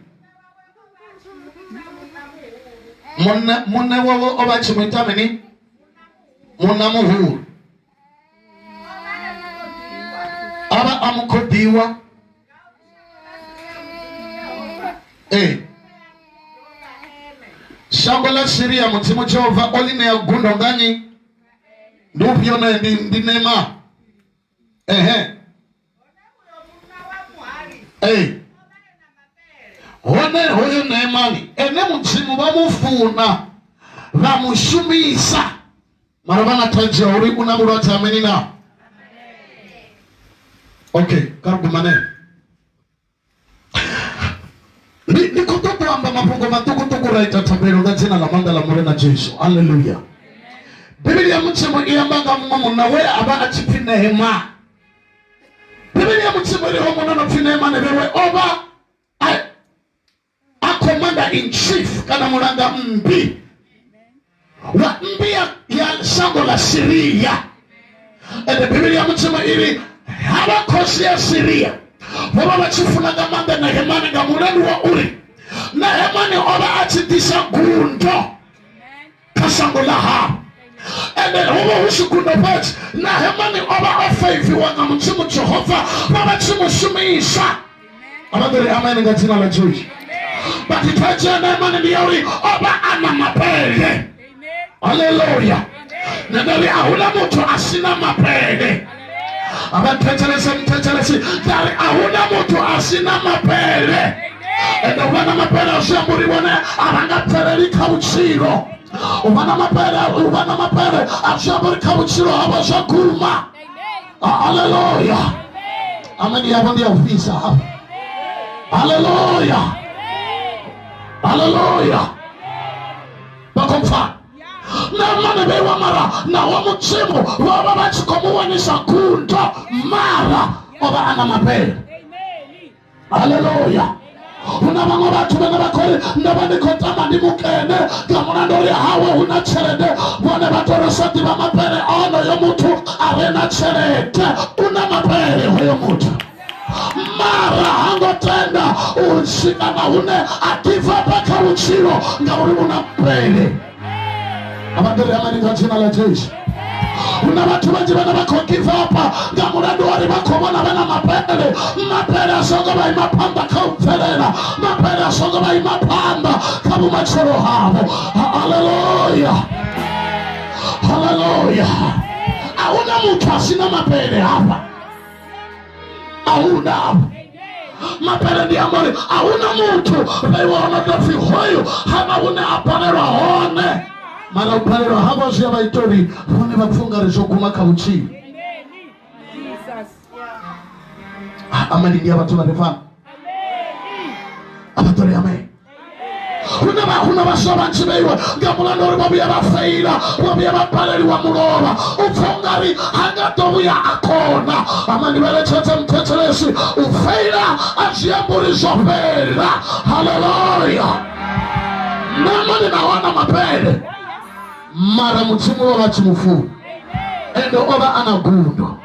Munna munna wawe o vha tshi mu ita mini? Munna muhulu. A vha a mu khoḓiwa. Ee. Shango ḽa Siria Mudzimu Jehova o ḽi ṋea gundo nga nnyi? Ndi ufhio naye ndi ndi Neema. Ehe. Ee. Hone hoyo Neemani ene Mudzimu vha mu funa vha mu shumisa mara vha na thaidzo ya uri u na vhulwadze ha mini na. Okay, kha ri gumane. Ndi khou ṱoḓa u amba mafhungo maṱukuṱuku ra ita thabelo nga dzina ḽa maanḓa ḽa Murena Jesu. Haleluya. Bivhili ya Mudzimu i amba nga muṅwe munna we a vha a tshi pfi Nehemani. Bivhili ya Mudzimu ri ho munna no pfi Nehemani vhewe o vha a commander in chief kana mulanga mmbi wa mmbi ya shango ḽa Siria. Ende Bivhili ya Mudzimu i ri havha khosi ya Siria vho vha vha tshi funa nga maanḓa Nehemani nga mulandu wa uri Nehemani o vha a tshi ḓisa gundo kha shango ḽa havho. Ende ho vha hu si gundo fhedzi, Nehemani o vha o feiviwa nga Mudzimu Jehova, vha vha tshi mu shumisa. A vha ḓo ri amen nga dzina ḽa Jesu. But thaidzo ya Nehemani ndi ya uri o vha a na mapele. Haleluya. Nṋe nda ri a huna muthu a si na mapele. A vha thetshelese mthetshelesi nda ri a huna muthu a si na mapele. Ende u vha na mapele a zwi amba uri vhone a vha nga bveleli kha vhutshilo. U vha na mapele u vha na mapele a zwi amba uri kha vhutshilo havho zwa guma. Haleluya. Amen yavho ndi ya u fhisa hafha. Haleluya. Haleluya. Vha khou pfa Naamani vheiwa mara naho Mudzimu vho vha vha tshi khou mu wanisa gundo mara o vha a na mapele. Haleluya. Hu na vhaṅwe vhathu vhane vha khou ri ndo vha ndi khou tama ndi mukene nga mulandu uri hawe hu na tshelede vhone vha tou ri sa ḓivha mapele a onoyo muthu a re na tshelede u na mapele hoyo muthu mara ha ngo tenda u swika na hune a give up kha vhutshilo ngauri u na mapele. A vha ḓo ri amani nga dzina ḽa Jesu. Hu na vhathu vhanzhi vhane vha khou give up nga mulandu wa uri vha khou vhona vha na mapele. Mapele a songo vha ima phanḓa kha u bvelela, mapele a songo vha ima phanḓa kha vhumatshelo havho. Haleluya, haleluya. A hu na muthu a si na mapele hafha, a hu na hafha mapele. Ndi amba uri a hu na muthu vheiwa ho no tou pfhi hoyu hana hune a balelwa hone, mara u balelwa havho zwi a vha ita uri vhone vha pfhe ungari zwo guma kha vhutshilo. Amani ndi ya vhathu vha re fhano. A vha ḓo ri amen. Huna vhaswa vhanzhi vheiwe nga mulandu uri vho vhuya vha feila, vho vhuya vha baleliwa mulovha, u pfa ungari ha nga ḓo vhuya a kona. Ama ndi vheletshedze muthetshelesi, u feila a zwi amba uri zwo fhela. Haleluya. Namani na wana mapele, mara Mudzimu o vha tshi mu funa, ende o vha a na gundo.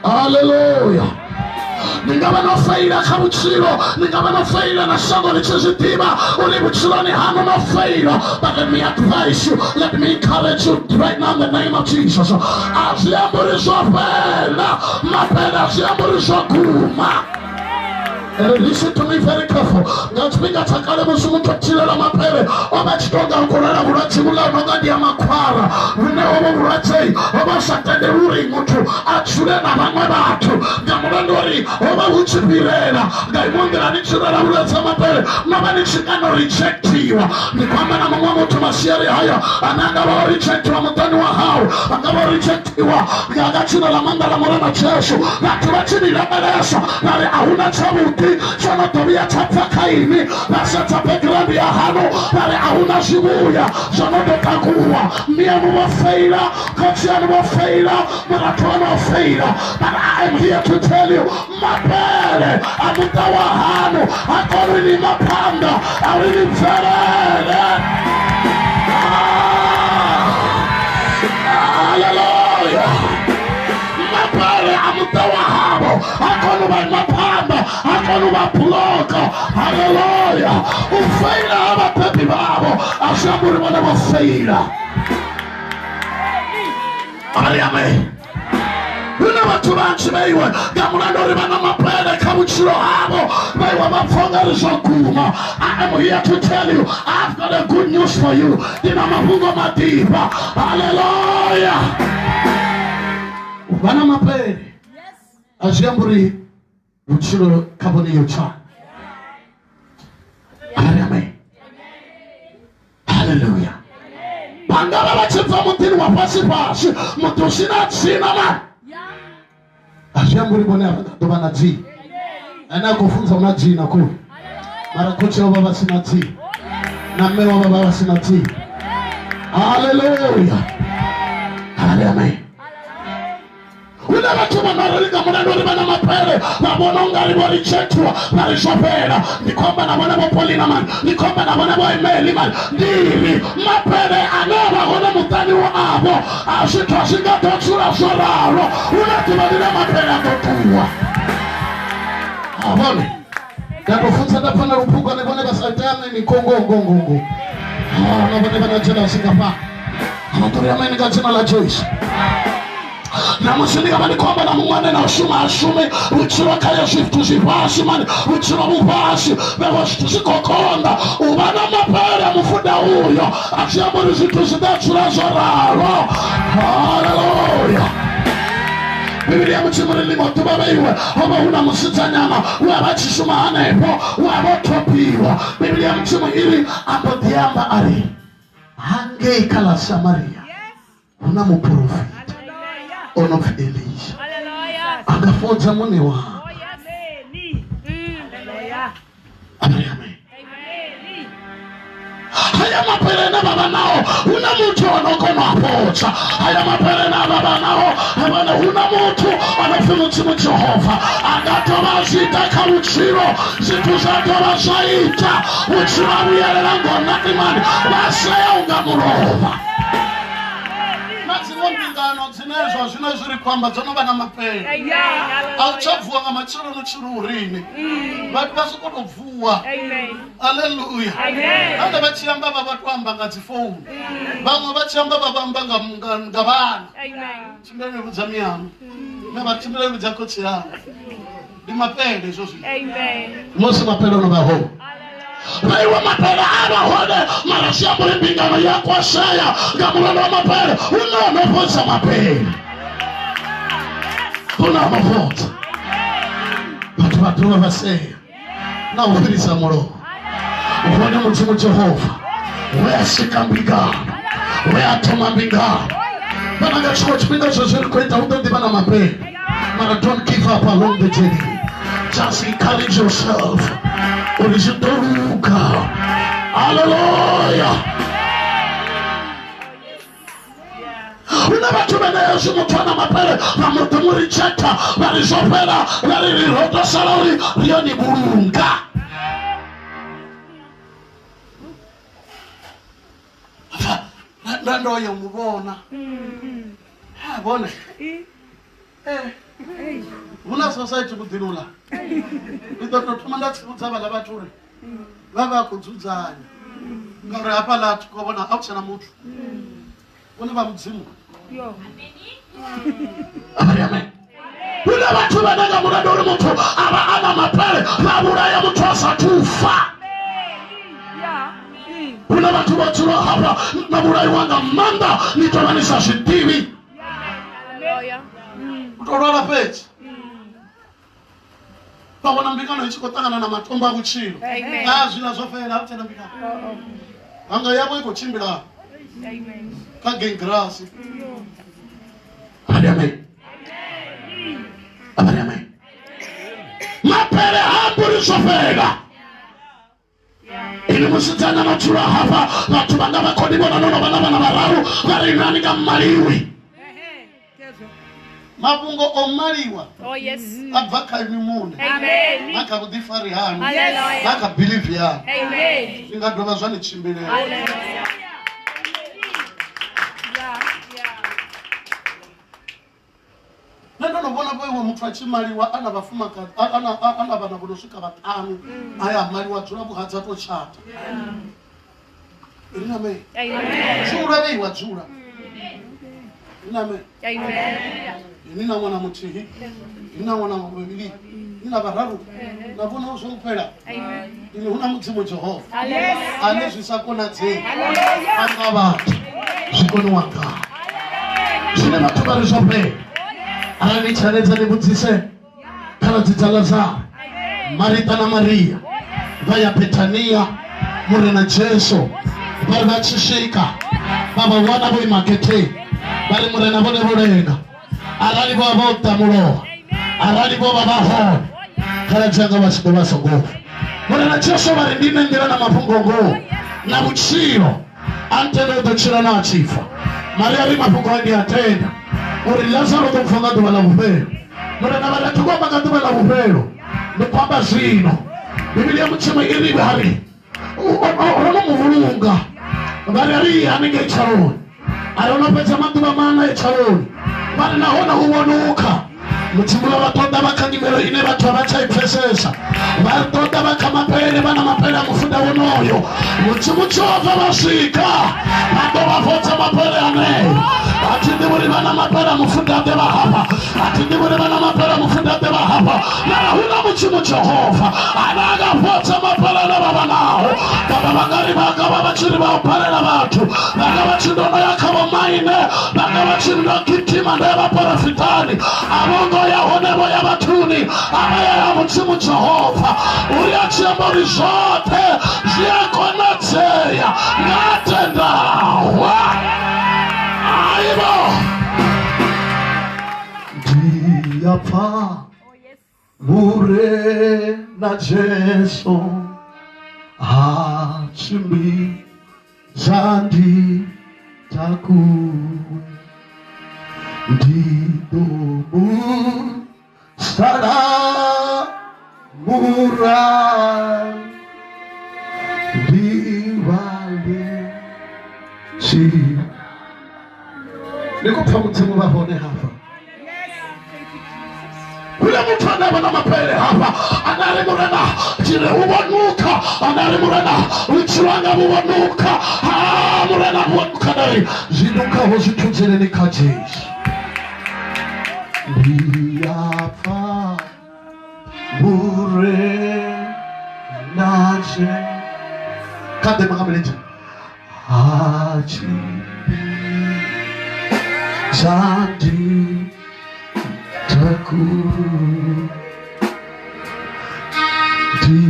Haleluya. Ni nga vha no feila kha vhutshilo, ni nga vha no feila na shango ḽi tshi zwi ḓivha uri vhutshiloni haṋu no feila, but let me advise you, let me encourage you right now in the name of Jesus. A zwi amba uri zwo fhela, mapele a zwi amba uri zwo guma. And listen to me very careful. Nga tshifhinga tsha kale musi muthu a tshilela mapele, o vha tshi tonga u khou lwala vhulwadze vhuḽa nonga ndi ya makhwara, vhune hovho vhulwadze ho vha sa tendelwi uri muthu a dzule na vhaṅwe vhathu nga mulandu uri ho vha hu tshi fhirela. Nga iṅwe nḓila ni tshi lwala vhulwadze ha mapele no vha ni tshi kana u rejectiwa. Ndi khou amba na muṅwe muthu masiari haya ane a nga vha o rejectiwa muṱani wa hau, a nga vha o rejectiwa nga dzina ḽa maanḓa ḽa Murena Jesu. Vhathu vha tshi ni lavhelesa vha ri a huna tshavhuḓi tsho no ḓo vhuya tsha bva kha inwi, vha sedza background ya haṋu vha ri a huna zwivhuya zwo no ḓo takuwa. Mianu vho feila, khotsi anu vho feila, murathu wanu o feila. But I am here to tell you, mapele a muṱa wa haṋu ha koni ni ima phanḓa a uri ni bvelele. Haleluya. Mapele a muṱa wa havho ha koni u vha ima phanḓa, ha koni u vha buloka. Haleluya. U feila ha vhabebi vhavho a zwi amba uri vhone vho feila. Ari amen. Huna vhathu vhanzhi vheiwe nga mulandu uri vha na mapele kha vhutshilo havho, vheiwe vha pfa ungari zwo guma. I am here to tell you, I've got a good news for you. Ndi na mafhungo maḓifha. Haleluya. U vha na mapele a zwi amba uri vhutshilo kha vhone yo tswa. Ari amen. Haleluya. Vha nga vha vha tshi bva muḓini wa fhasi fhasi, muḓi u si na dzina mani, a zwi amba uri vhone a vha nga ḓo vha na dzina. Ane a khou funza u na dzina khulu, mara khotsi avho vha vha si na dzina, na mme wavho vha vha si na dzina. Haleluya. Ari amen. Huna vhathu vha no ri nga mulandu uri vha na mapele vha vhona ungari vho rejectiwa, vha ri zwo fhela. Ndi khou amba na vhone vho Paulina mani, ndi khou amba na vhone vho Emeli mani, ndi ri mapele ane a vha hone muṱani wavho a zwithu a zwi nga ḓo dzula zwo ralo. Huna ḓuvha ḽine mapele a ḓo ṱuwa. A vhone nda tou funza nda pfa na luphukwane vhone vha sa tame mikongongongongo. Na vhone vha na jealousy ngafha. A vha ḓo ri amen nga dzina ḽa Jesu. Namusi ndi nga vha ndi khou amba na muṅwe ane na u shuma a shume, vhutshilo khayo zwithu zwi fhasi mani, vhutshilo vhu fhasi, vhewe zwithu zwi khou konḓa. U vha na mapele a mufuda uyo a zwi amba uri zwithu zwi ḓo dzula zwo ralo. Haleluya. Bivhili ya Mudzimu ri ḽiṅwe ḓuvha vheiwe ho vha hu na musidzanyana we a vha tshi shuma hanefho, we a vha o thopiwa. Bivhili ya Mudzimu i ri a mbo ḓi amba a ri hangei kha ḽa Samaria hu na muporofita o no pfi Elisha, a nga fhodza muṋe wanga. Amen. Amen. Haya mapele ane vha vha nao, hu na muthu o no kona u fhodza. Haya mapele ane vha vha nao, hu na muthu o no pfi Mudzimu Jehova, a nga dovha a zwi ita kha vhutshilo, zwithu zwa dovha zwa ita vhutshilo ha vhuyelela ngonani mani, vha sea unga mulovha. Na dziṅwe mbingano dzine zwa zwino zwi ri khou amba dzo no vha na mapele, a u tsha vuwa nga matsheloni u tshi ri urini, vhathu vha sokou tou vuwa. Haleluya. Vhane vha tshi amba vha vha to amba nga dzi founu, vhaṅwe vha tshi amba vha vha amba nga vhana. Tshimbila ni vhudza mianu, na vha tshimbila ni vhudza khotsi aṋu. Ndi mapele hezwo zwithu. Musi mapele o no vha hone, vhaiwa mapele a vha hone, mara zwi amba uri mbingano ya kwashea nga mulandu wa mapele. Hu na o no fhodza mapele, hu na o no fhodza vhathu vha dovha vha sea na u fhirisa mulomo. Hone Mudzimu Jehova we a sika mbingano, we a thoma mbingano, vhana nga tshiṅwe tshifhinga zwezwi ri khou ita hu ḓo ḓivha na mapele, mara don't give up along the journey. Just encourage yourself. Uri zwi ḓo luga. Hallelujah. Huna vhathu vhane hezwi muthu ana mapele vha mu ḓo mu rejecta vha ri zwo fhela vha ri ri ro tou sala uri ri yo ni vhulunga. Nda ndo ya mu vhona. Ha vhone. Huna society muḓini uḽa. Ndi ḓo tou thoma nda tsivhudza vhaḽa vhathu uri vha vha khou dzudzanya. Ngauri hafhaḽa thi khou vhona a hu tshena muthu. Vhone vha mudzimu. Amen. Huna vhathu vhane nga mulandu uri muthu a vha a na mapele vha vhulaya muthu a sathu fa. Huna vhathu vho dzula hafha vha vhulaiwa nga maanḓa ni tovha ni sa zwi ḓivhi. U tou lwala fhedzi. Vha vhona mbingano i tshi khou ṱangana na matombo a vhutshilo. A zwiḽa zwo fhela a hu tshena mbingano. Hanga yavho i khou tshimbila kha gengirasi. Amen. Amen. Mapele hamburi zwo fhela. Ini musidzana no dzula hafha vhathu vhanga vha khou ni vhona no no vha na vhana vhararu vha ri nani nga maliwi. Mafhungo o maliwa a bva kha inwi muṋe na kha vhuḓifari haṋu na kha belief yaṋu. Zwi nga dovha zwa ni tshimbilela. Nṋe ndo no vhona vhoiwe muthu a tshi maliwa ana vhafumakadzi ana vhana vho no swika vhaṱanu a ya maliwa dzula vhuhadza to tshata. Ri na me. Dzula vheiwa dzula. Ri na me. Ini na ṅwana muthihi, ini na ṅwana muvhili, ini na vhararu, na vhona zwo fhela. Ini hu na mudzimu Jehova. Ane zwi sa konadzei anga vhathu zwi koniwa ngae. Zwine vhathu vha ri zwo fhela. Arali ni tshaledza ni vhudzise khaladzi dza Lazaro, Marita na Maria vha ya Bethania. Murena Jesu vha ri vha tshi swika vha vha wana vho ima getheni vha ri Murena vhone vho lenga. Arali vho vha vho ḓa mulovha, arali vho vha vha hone, khaladzi anga vha tshi ḓo vha songo fa. Murena Jesu vha ri ndi nṋe nḓila na mafhungo-ngoho na vhutshilo, a ntenda u ḓo tshila na a tshi fa. Maria ri mafhungo a ndi a tenda uri Lazaro ḓo pfa nga ḓuvha ḽa vhufhelo. Murena vha ri a thi khou amba nga ḓuvha ḽa vhufhelo, ndi khou amba zwino. Bivhili ya Mudzimu i ri vha ri ro no mu vhulunga, vha ri ri haningei tshaloni, a ro no fhedza maḓuvha maṋa e tshaloni, vha ri nahone u vhonukha. Mudzimu vha ṱoḓa vha kha nyimelo ine vhathu a vha tsha i pfesesa, vha ṱoḓa vha kha mapele vha na mapele a mufuda wonoyo. Mudzimu Jehova vha swika vha ḓo vha fhodza mapele aneo. A thi ḓivhi uri vha na mapele a mufuda ḓe vha hafha, a thi ḓivhi uri vha na mapele a mufuda ḓe vha hafha, mara hu na Mudzimu Jehova ane a nga fhodza mapele ane vha vha nao. Baba vha nga ri vha nga vha vha tshi ri vha u balela vhathu, vha nga vha tshi ndo no ya kha vhomaine, vha nga vha tshi ndo gidima ndo ya vhaporofitani, a vho ngo ya hone vho ya vhathuni, a vha ya ya Mudzimu Jehova uri a tshi amba uri zwoṱhe zwi a konadzea nga tendawa. Aibo ndi a pfa vhure na Jesu ha tshimbidza ndi takuwe, ndi ḓo mu sala murahu ndi vhale tshi. Ndi khou pfa Mudzimu vha hone hafha. Huna muthu ane a vha na mapele hafha ane a ri Murena tshire hu vhonukha, ane a ri Murena vhutshilo hanga vhu vhonukha, ha Murena vhu vhonukha. Nda ri zwi nukhaho zwi thudzeleni kha Jesu. Ndi a pfa vhure na Jesu kha ḓe nga milenzhe ha tshimbidza ndi takuwe, ndi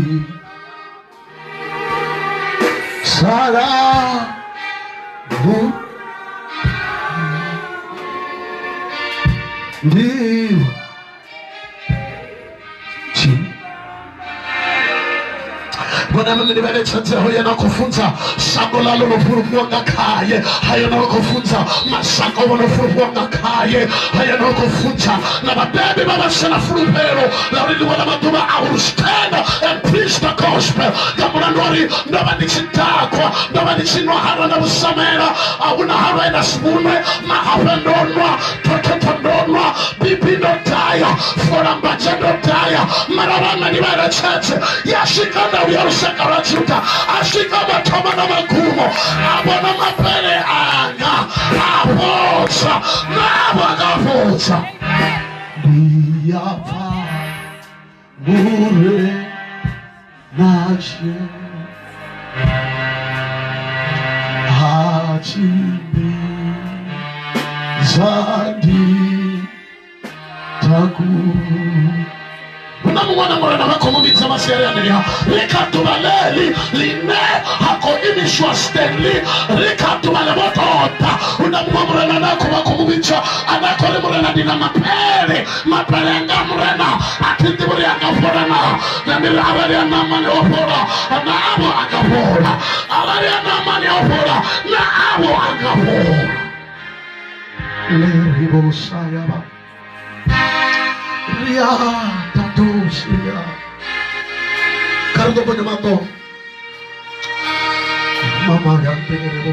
sala ndi tshi. Vhone vha ndi vheletshedzeho yena khou funza shango ḽa ḽo no fulufhiwa nga khaye, ha yena u khou funza mashango vho no fulufhiwa nga khaye, ha yena u khou funza na vhabebi vha vha si na fulufhelo ḽa uri ḽiṅwe ḽa maḓuvha I will stand and preach the gospel. Nga mulandu wa uri ndo vha ndi tshi dakwa, ndo vha ndi tshi nwa halwa nda vhusamela, a huna halwa ine si vhunwe, mahafhe ndo nwa, thothoṱho ndo nwa, bibi ndo daya, fola mbanzhe ndo daya, mara vhana ndi vha eletshedze. Ya swika ndau ya lushaka lwa Juda, a swika mathoma na magumo, a vhona mapele anga, a fhodza, navho anga fhodza. Ndi ya pfa mure natshe ha tshimbi zandi taku. Huna muṅwe na murena vha khou mu vhidza masiari anea, ri kha ḓuvha ḽeḽi ḽine ha khou imiswa Stanley, ri kha ḓuvha ḽe vho ṱoḓa. Huna muṅwe murena ane a khou vha khou mu vhidza, ane a khou ri murena ndi na mapele, mapele anga murena a thi ḓivhi uri anga fhola na. Nṋe ndi ri arali a Naamani o fhola, na avho anga fhola, arali a Naamani o fhola, na avho anga fhola. Leribosayaba ria tatosia kha ri ḓo bonya maṱo mama ya ntelelebo.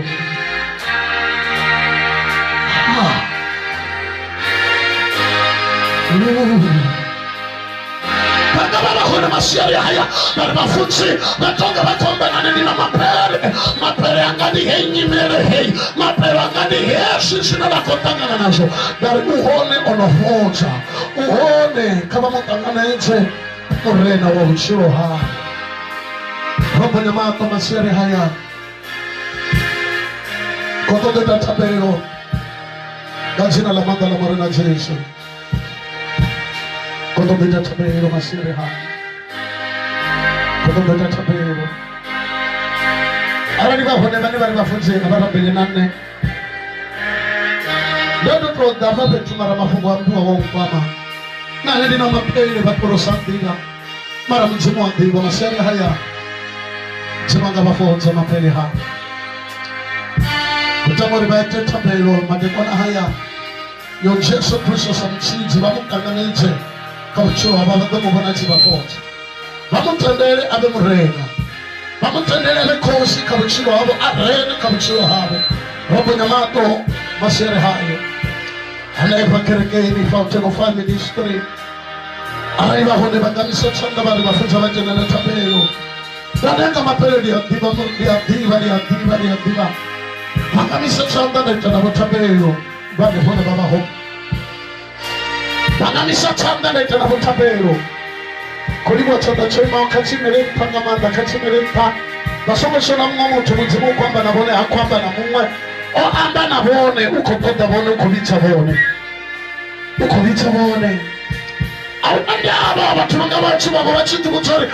Vhanga vha vha hone masiari haya vha ri vhafunzi vha tonga vha khou amba na nṋe, ndi na mapele, mapele anga ndi hei nyimele hei, mapele anga ndi hezwi zwine vha khou ṱangana nazwo. Nda ri u hone o no fhodza, u hone, kha vha mu ṱanganedze murena wa vhutshilo hawe. Ro bonya maṱo masiari haya, khou ṱoḓa ita thabelo nga dzina ḽa maanḓa ḽa Murena Jesu. Khou ṱoḓa ita thabelo masiari haya, khou ṱoḓa ita thabelo. Arali vha hone vhane vha ri vhafunzi a vha rabele na nṋe, ndo ndo tou ḓa hafha fhethu mara mafhungo a mbiwa wa nkwama. Na nṋe ndi na mapele vha kolosa nḓila, mara Mudzimu wa ḓivha masiari haya, Mudzimu anga vha fhodza mapele haya. Ri tama uri vha ite thabelo madekwana haya yo Jesu Kristo sa mutshidzi, vha mu ṱanganedze kha vhutshilo havho, vha ḓo mu vhona tshi vha fhodza. Vha mu tendele a vhe murena, vha mu tendele a vhe khosi kha vhutshilo havho, a rene kha vhutshilo havho. Ro bonya maṱo masiari hayo hanefha kerekeni Fountain of Fire Ministry. Arali vha hone vha nga misa tshanḓa vha ri vhafunza vha dzhena na thabelo. Nda ndenga mapele ndi a ḓivha, ndi a ḓivha, ndi a ḓivha, ndi a ḓivha. Vha nga misa tshanḓa nda ita navho thabelo vha ndi hone vha vha hone. Vha nga misa tshanḓa nda ita navho thabelo. Khou livhuwa tshanḓa tsho imaho, kha tshimele nṱha nga maanḓa, kha tshimele nṱha. Vha songo shona muṅwe muthu, Mudzimu u khou amba na vhone, ha khou amba na muṅwe. O amba na vhone, u khou ṱoḓa vhone, u khou vhidza vhone, u khou vhidza vhone. A huna ndavha vhathu vhanga vha tshi vhavho vha tshi ḓivhudza uri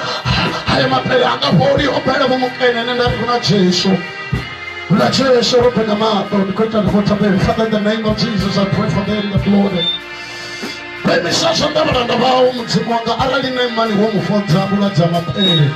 haya mapele anga fholi o bela vho mukene, nṋe nda ri hu na Jesu, hu na Jesu. Ro bonya maṱo, ndi khou ita navho thabelo. Father, in the name of Jesus, I pray for them, that Lord, vha imisa zwanḓa vhalanda vhau Mudzimu wanga, arali Naamani wo mu fhodza vhulwadze ha mapele,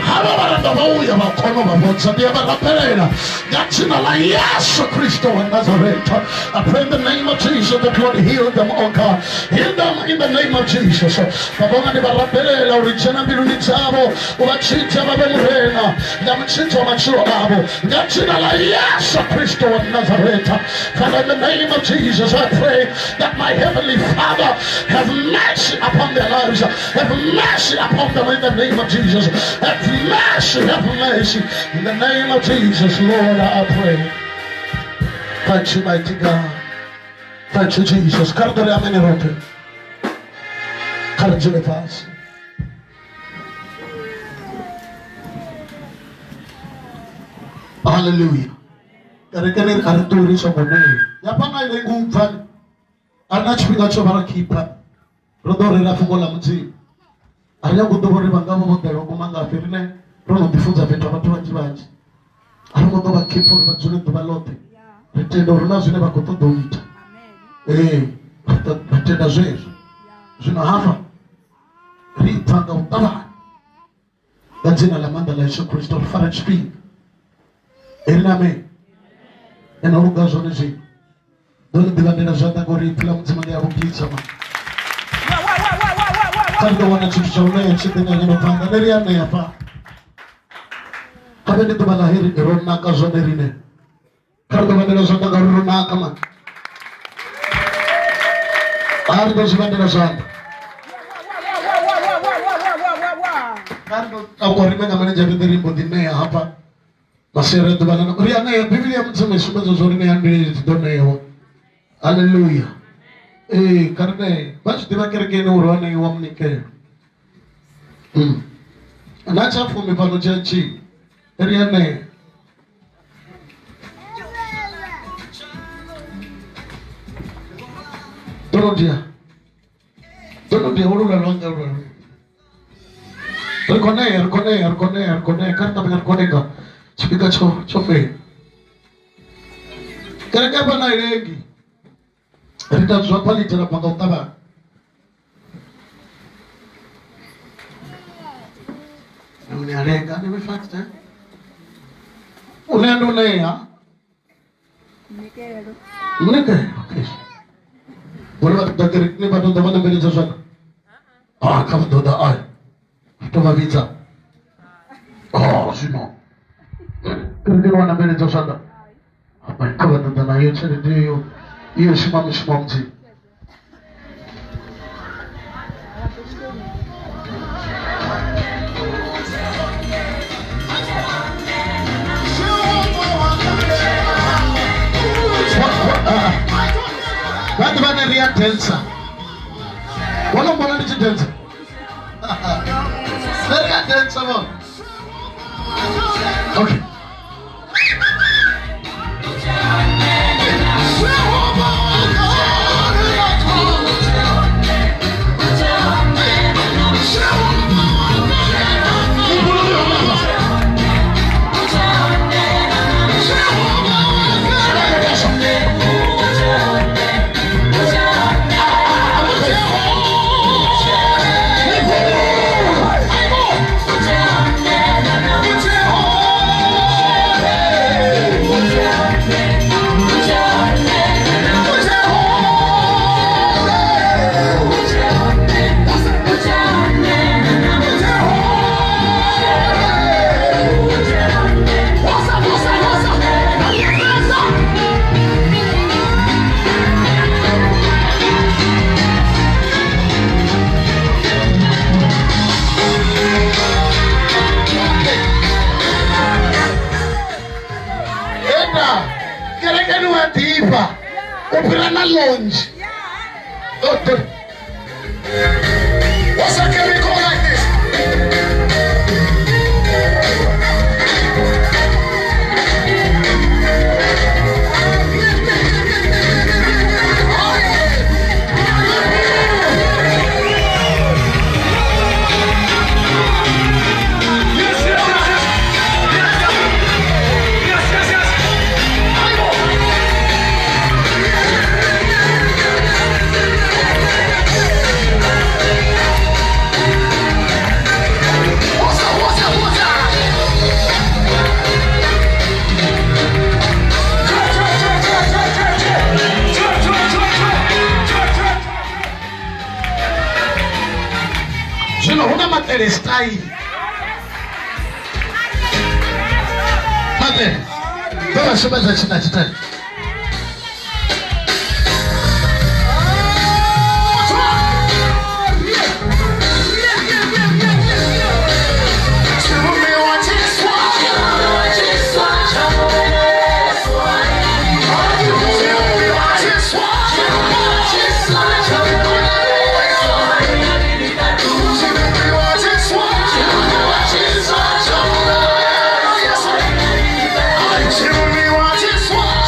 havha vhalanda vhau ya vha kona u vha fhodza, ndi a vha rabelela nga dzina ḽa Yesu Kristo wa Nazareth. I pray in the name of Jesus that Lord heal them, oh God, heal them in the name of Jesus. Baba wanga ndi vha rabelela uri dzhena mbiluni dzavho, u vha tshidze vha vhe murena nga mutshidzi wa matshilo avho nga dzina ḽa Yesu Kristo wa Nazareth. Father, in the name of Jesus, I pray that my heavenly Father have mercy upon their lives, have mercy upon them in the name of Jesus, have mercy, have mercy in the name of Jesus. Lord, I pray. Thank you, mighty God. Thank you, Jesus. Kha ri ḓo ri amene roṱhe, kha ri dzule fhasi. Haleluya. Kerekeni a ri ṱuwi ri songo ṋea ya fhano a i lengi u bva, a ri na tshifhinga tsho vha ra khipha, ro ḓo rera fhungo ḽa Mudzimu. A ri nyagi u ḓivha uri vha nga vha vho ḓela u guma ngafhi, riṋe ro no ḓi funza fhethu ha vhathu vhanzhi vhanzhi, a ri ngo ḓo vha khipha uri vha dzule ḓuvha ḽoṱhe. Ri tenda uri na zwine vha khou ṱoḓa u ita, ee, ri tenda zwezwo. Zwino hafha ri pfa nga u ṱavhanya. Nga dzina ḽa maanḓa ḽa Yesu Kristo ri fara tshifhinga. Ri amen. Ene o luga zwone zwino. Ndo ni ḓivhandela zwanḓa ngori ipfi ḽa Mudzimu ḽi a lugisa ma. Kha ri ḓo wana tshithu tsha u ṋea tshi ḓe nga ngeno phanḓa. Nṋe ri a ṋea fha. Kha vhe ndi ḓuvha ḽa heri ro naka zwone rine. Kha ri ḓo vhandela zwanḓa ngauri ro naka ma. A ri ḓo zwi vhandela zwanḓa. Kha ri ḓo takuwa rime nga milenzhe riṋe ri mbo ḓi ṋea hafha. Masiari a ḓuvha ḽa ri a ṋea. Bivhili ya Mudzimu i sumbedza zwa uri ṋea ndi dzi ḓo ṋewa. Haleluya. Ee, kha ri ṋee. Vha zwi ḓivha kerekeni uri wa ṋeiwa munikelo. Na tsha fumi fhano tshi a tshini. Ri a ṋea. Dorothea. Dorothea holula lwanga lwa. Ri khou ṋea, ri khou ṋea, ri khou ṋea, ri khou ṋea. Kha ri ṱavhanye ri khou lenga. Tshifhinga tsho fhela. Kereke hafha a i lengi. Ri ita zwa quality ra bva nga u ṱavhanya. Ni a lenga, ni fast, eh? U ṋea ndi u ṋea. Munikelo. Okay. Vhone vha ṱoḓa kerekeni vha ṱoḓa vha ṋambeledza zwanḓa. Ah, kha vha ḓo ḓa ai. To vha vhidza. Ah, zwino. Kerekeni wa ṋambeledza zwanḓa. Kha vha ḓo ḓa nayo tshelede iyo iyo shuma mushumo wa Mudzimu. Vha ḓivha ne ri a dancer. Vho no mbona ndi tshi dancer? Ne ri a dancer vhone. Okay. Lounge. What's that chemical like this? Yes, yes, yes, yes, yes, yes. What's up, what's up, what's up? Zwino hu na maṱele style. Maṱele. Ḓo vha sumbedza tshina tshitele.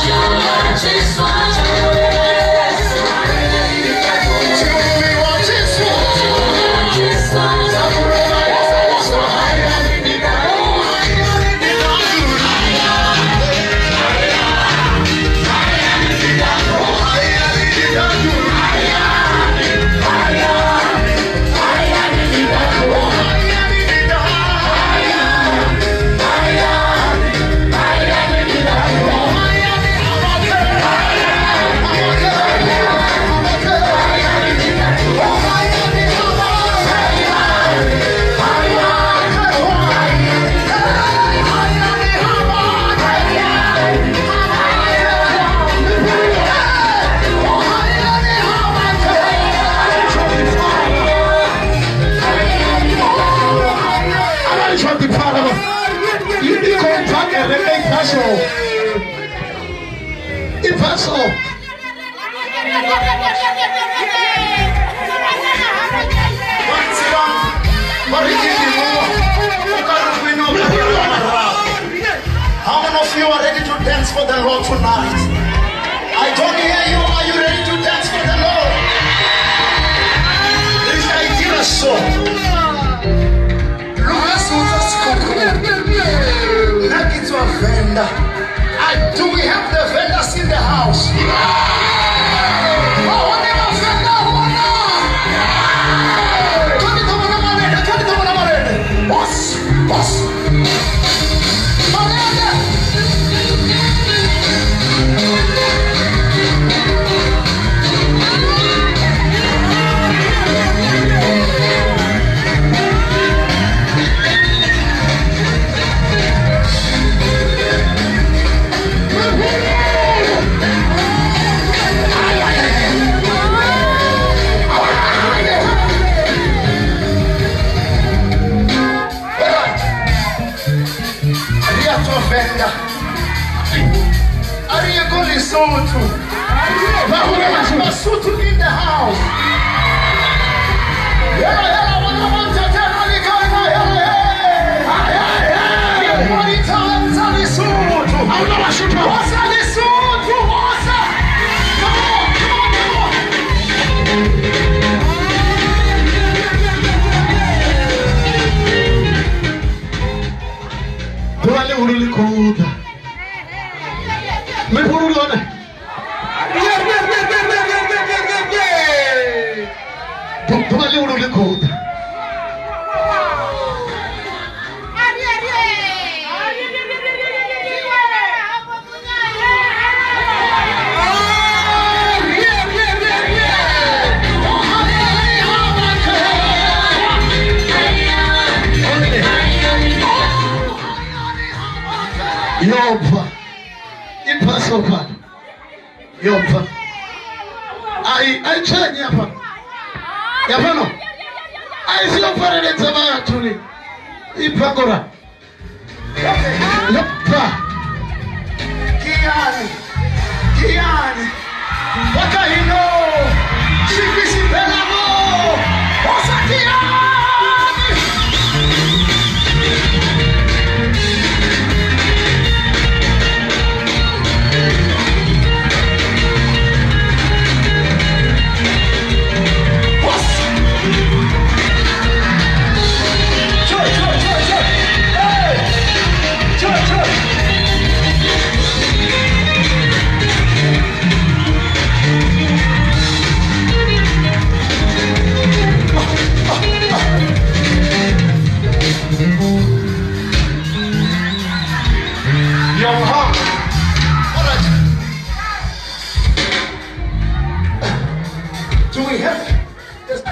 Yes, Kereke i bva so. I bva so. How many of you are ready to dance for the Lord tonight? I don't hear you. Are you ready to dance for the Lord? This idea so. Vendor. Do we have the vendors in the house? Boss, boss. Basotho in the house. Come on, come on, come on. Yobva ipasopa yobva ai chenye hapa yapano aisiyofareredza vathu ni ipakora yobva Kiani Kiani wakahino shikisipelamo osakiani. Do we have this?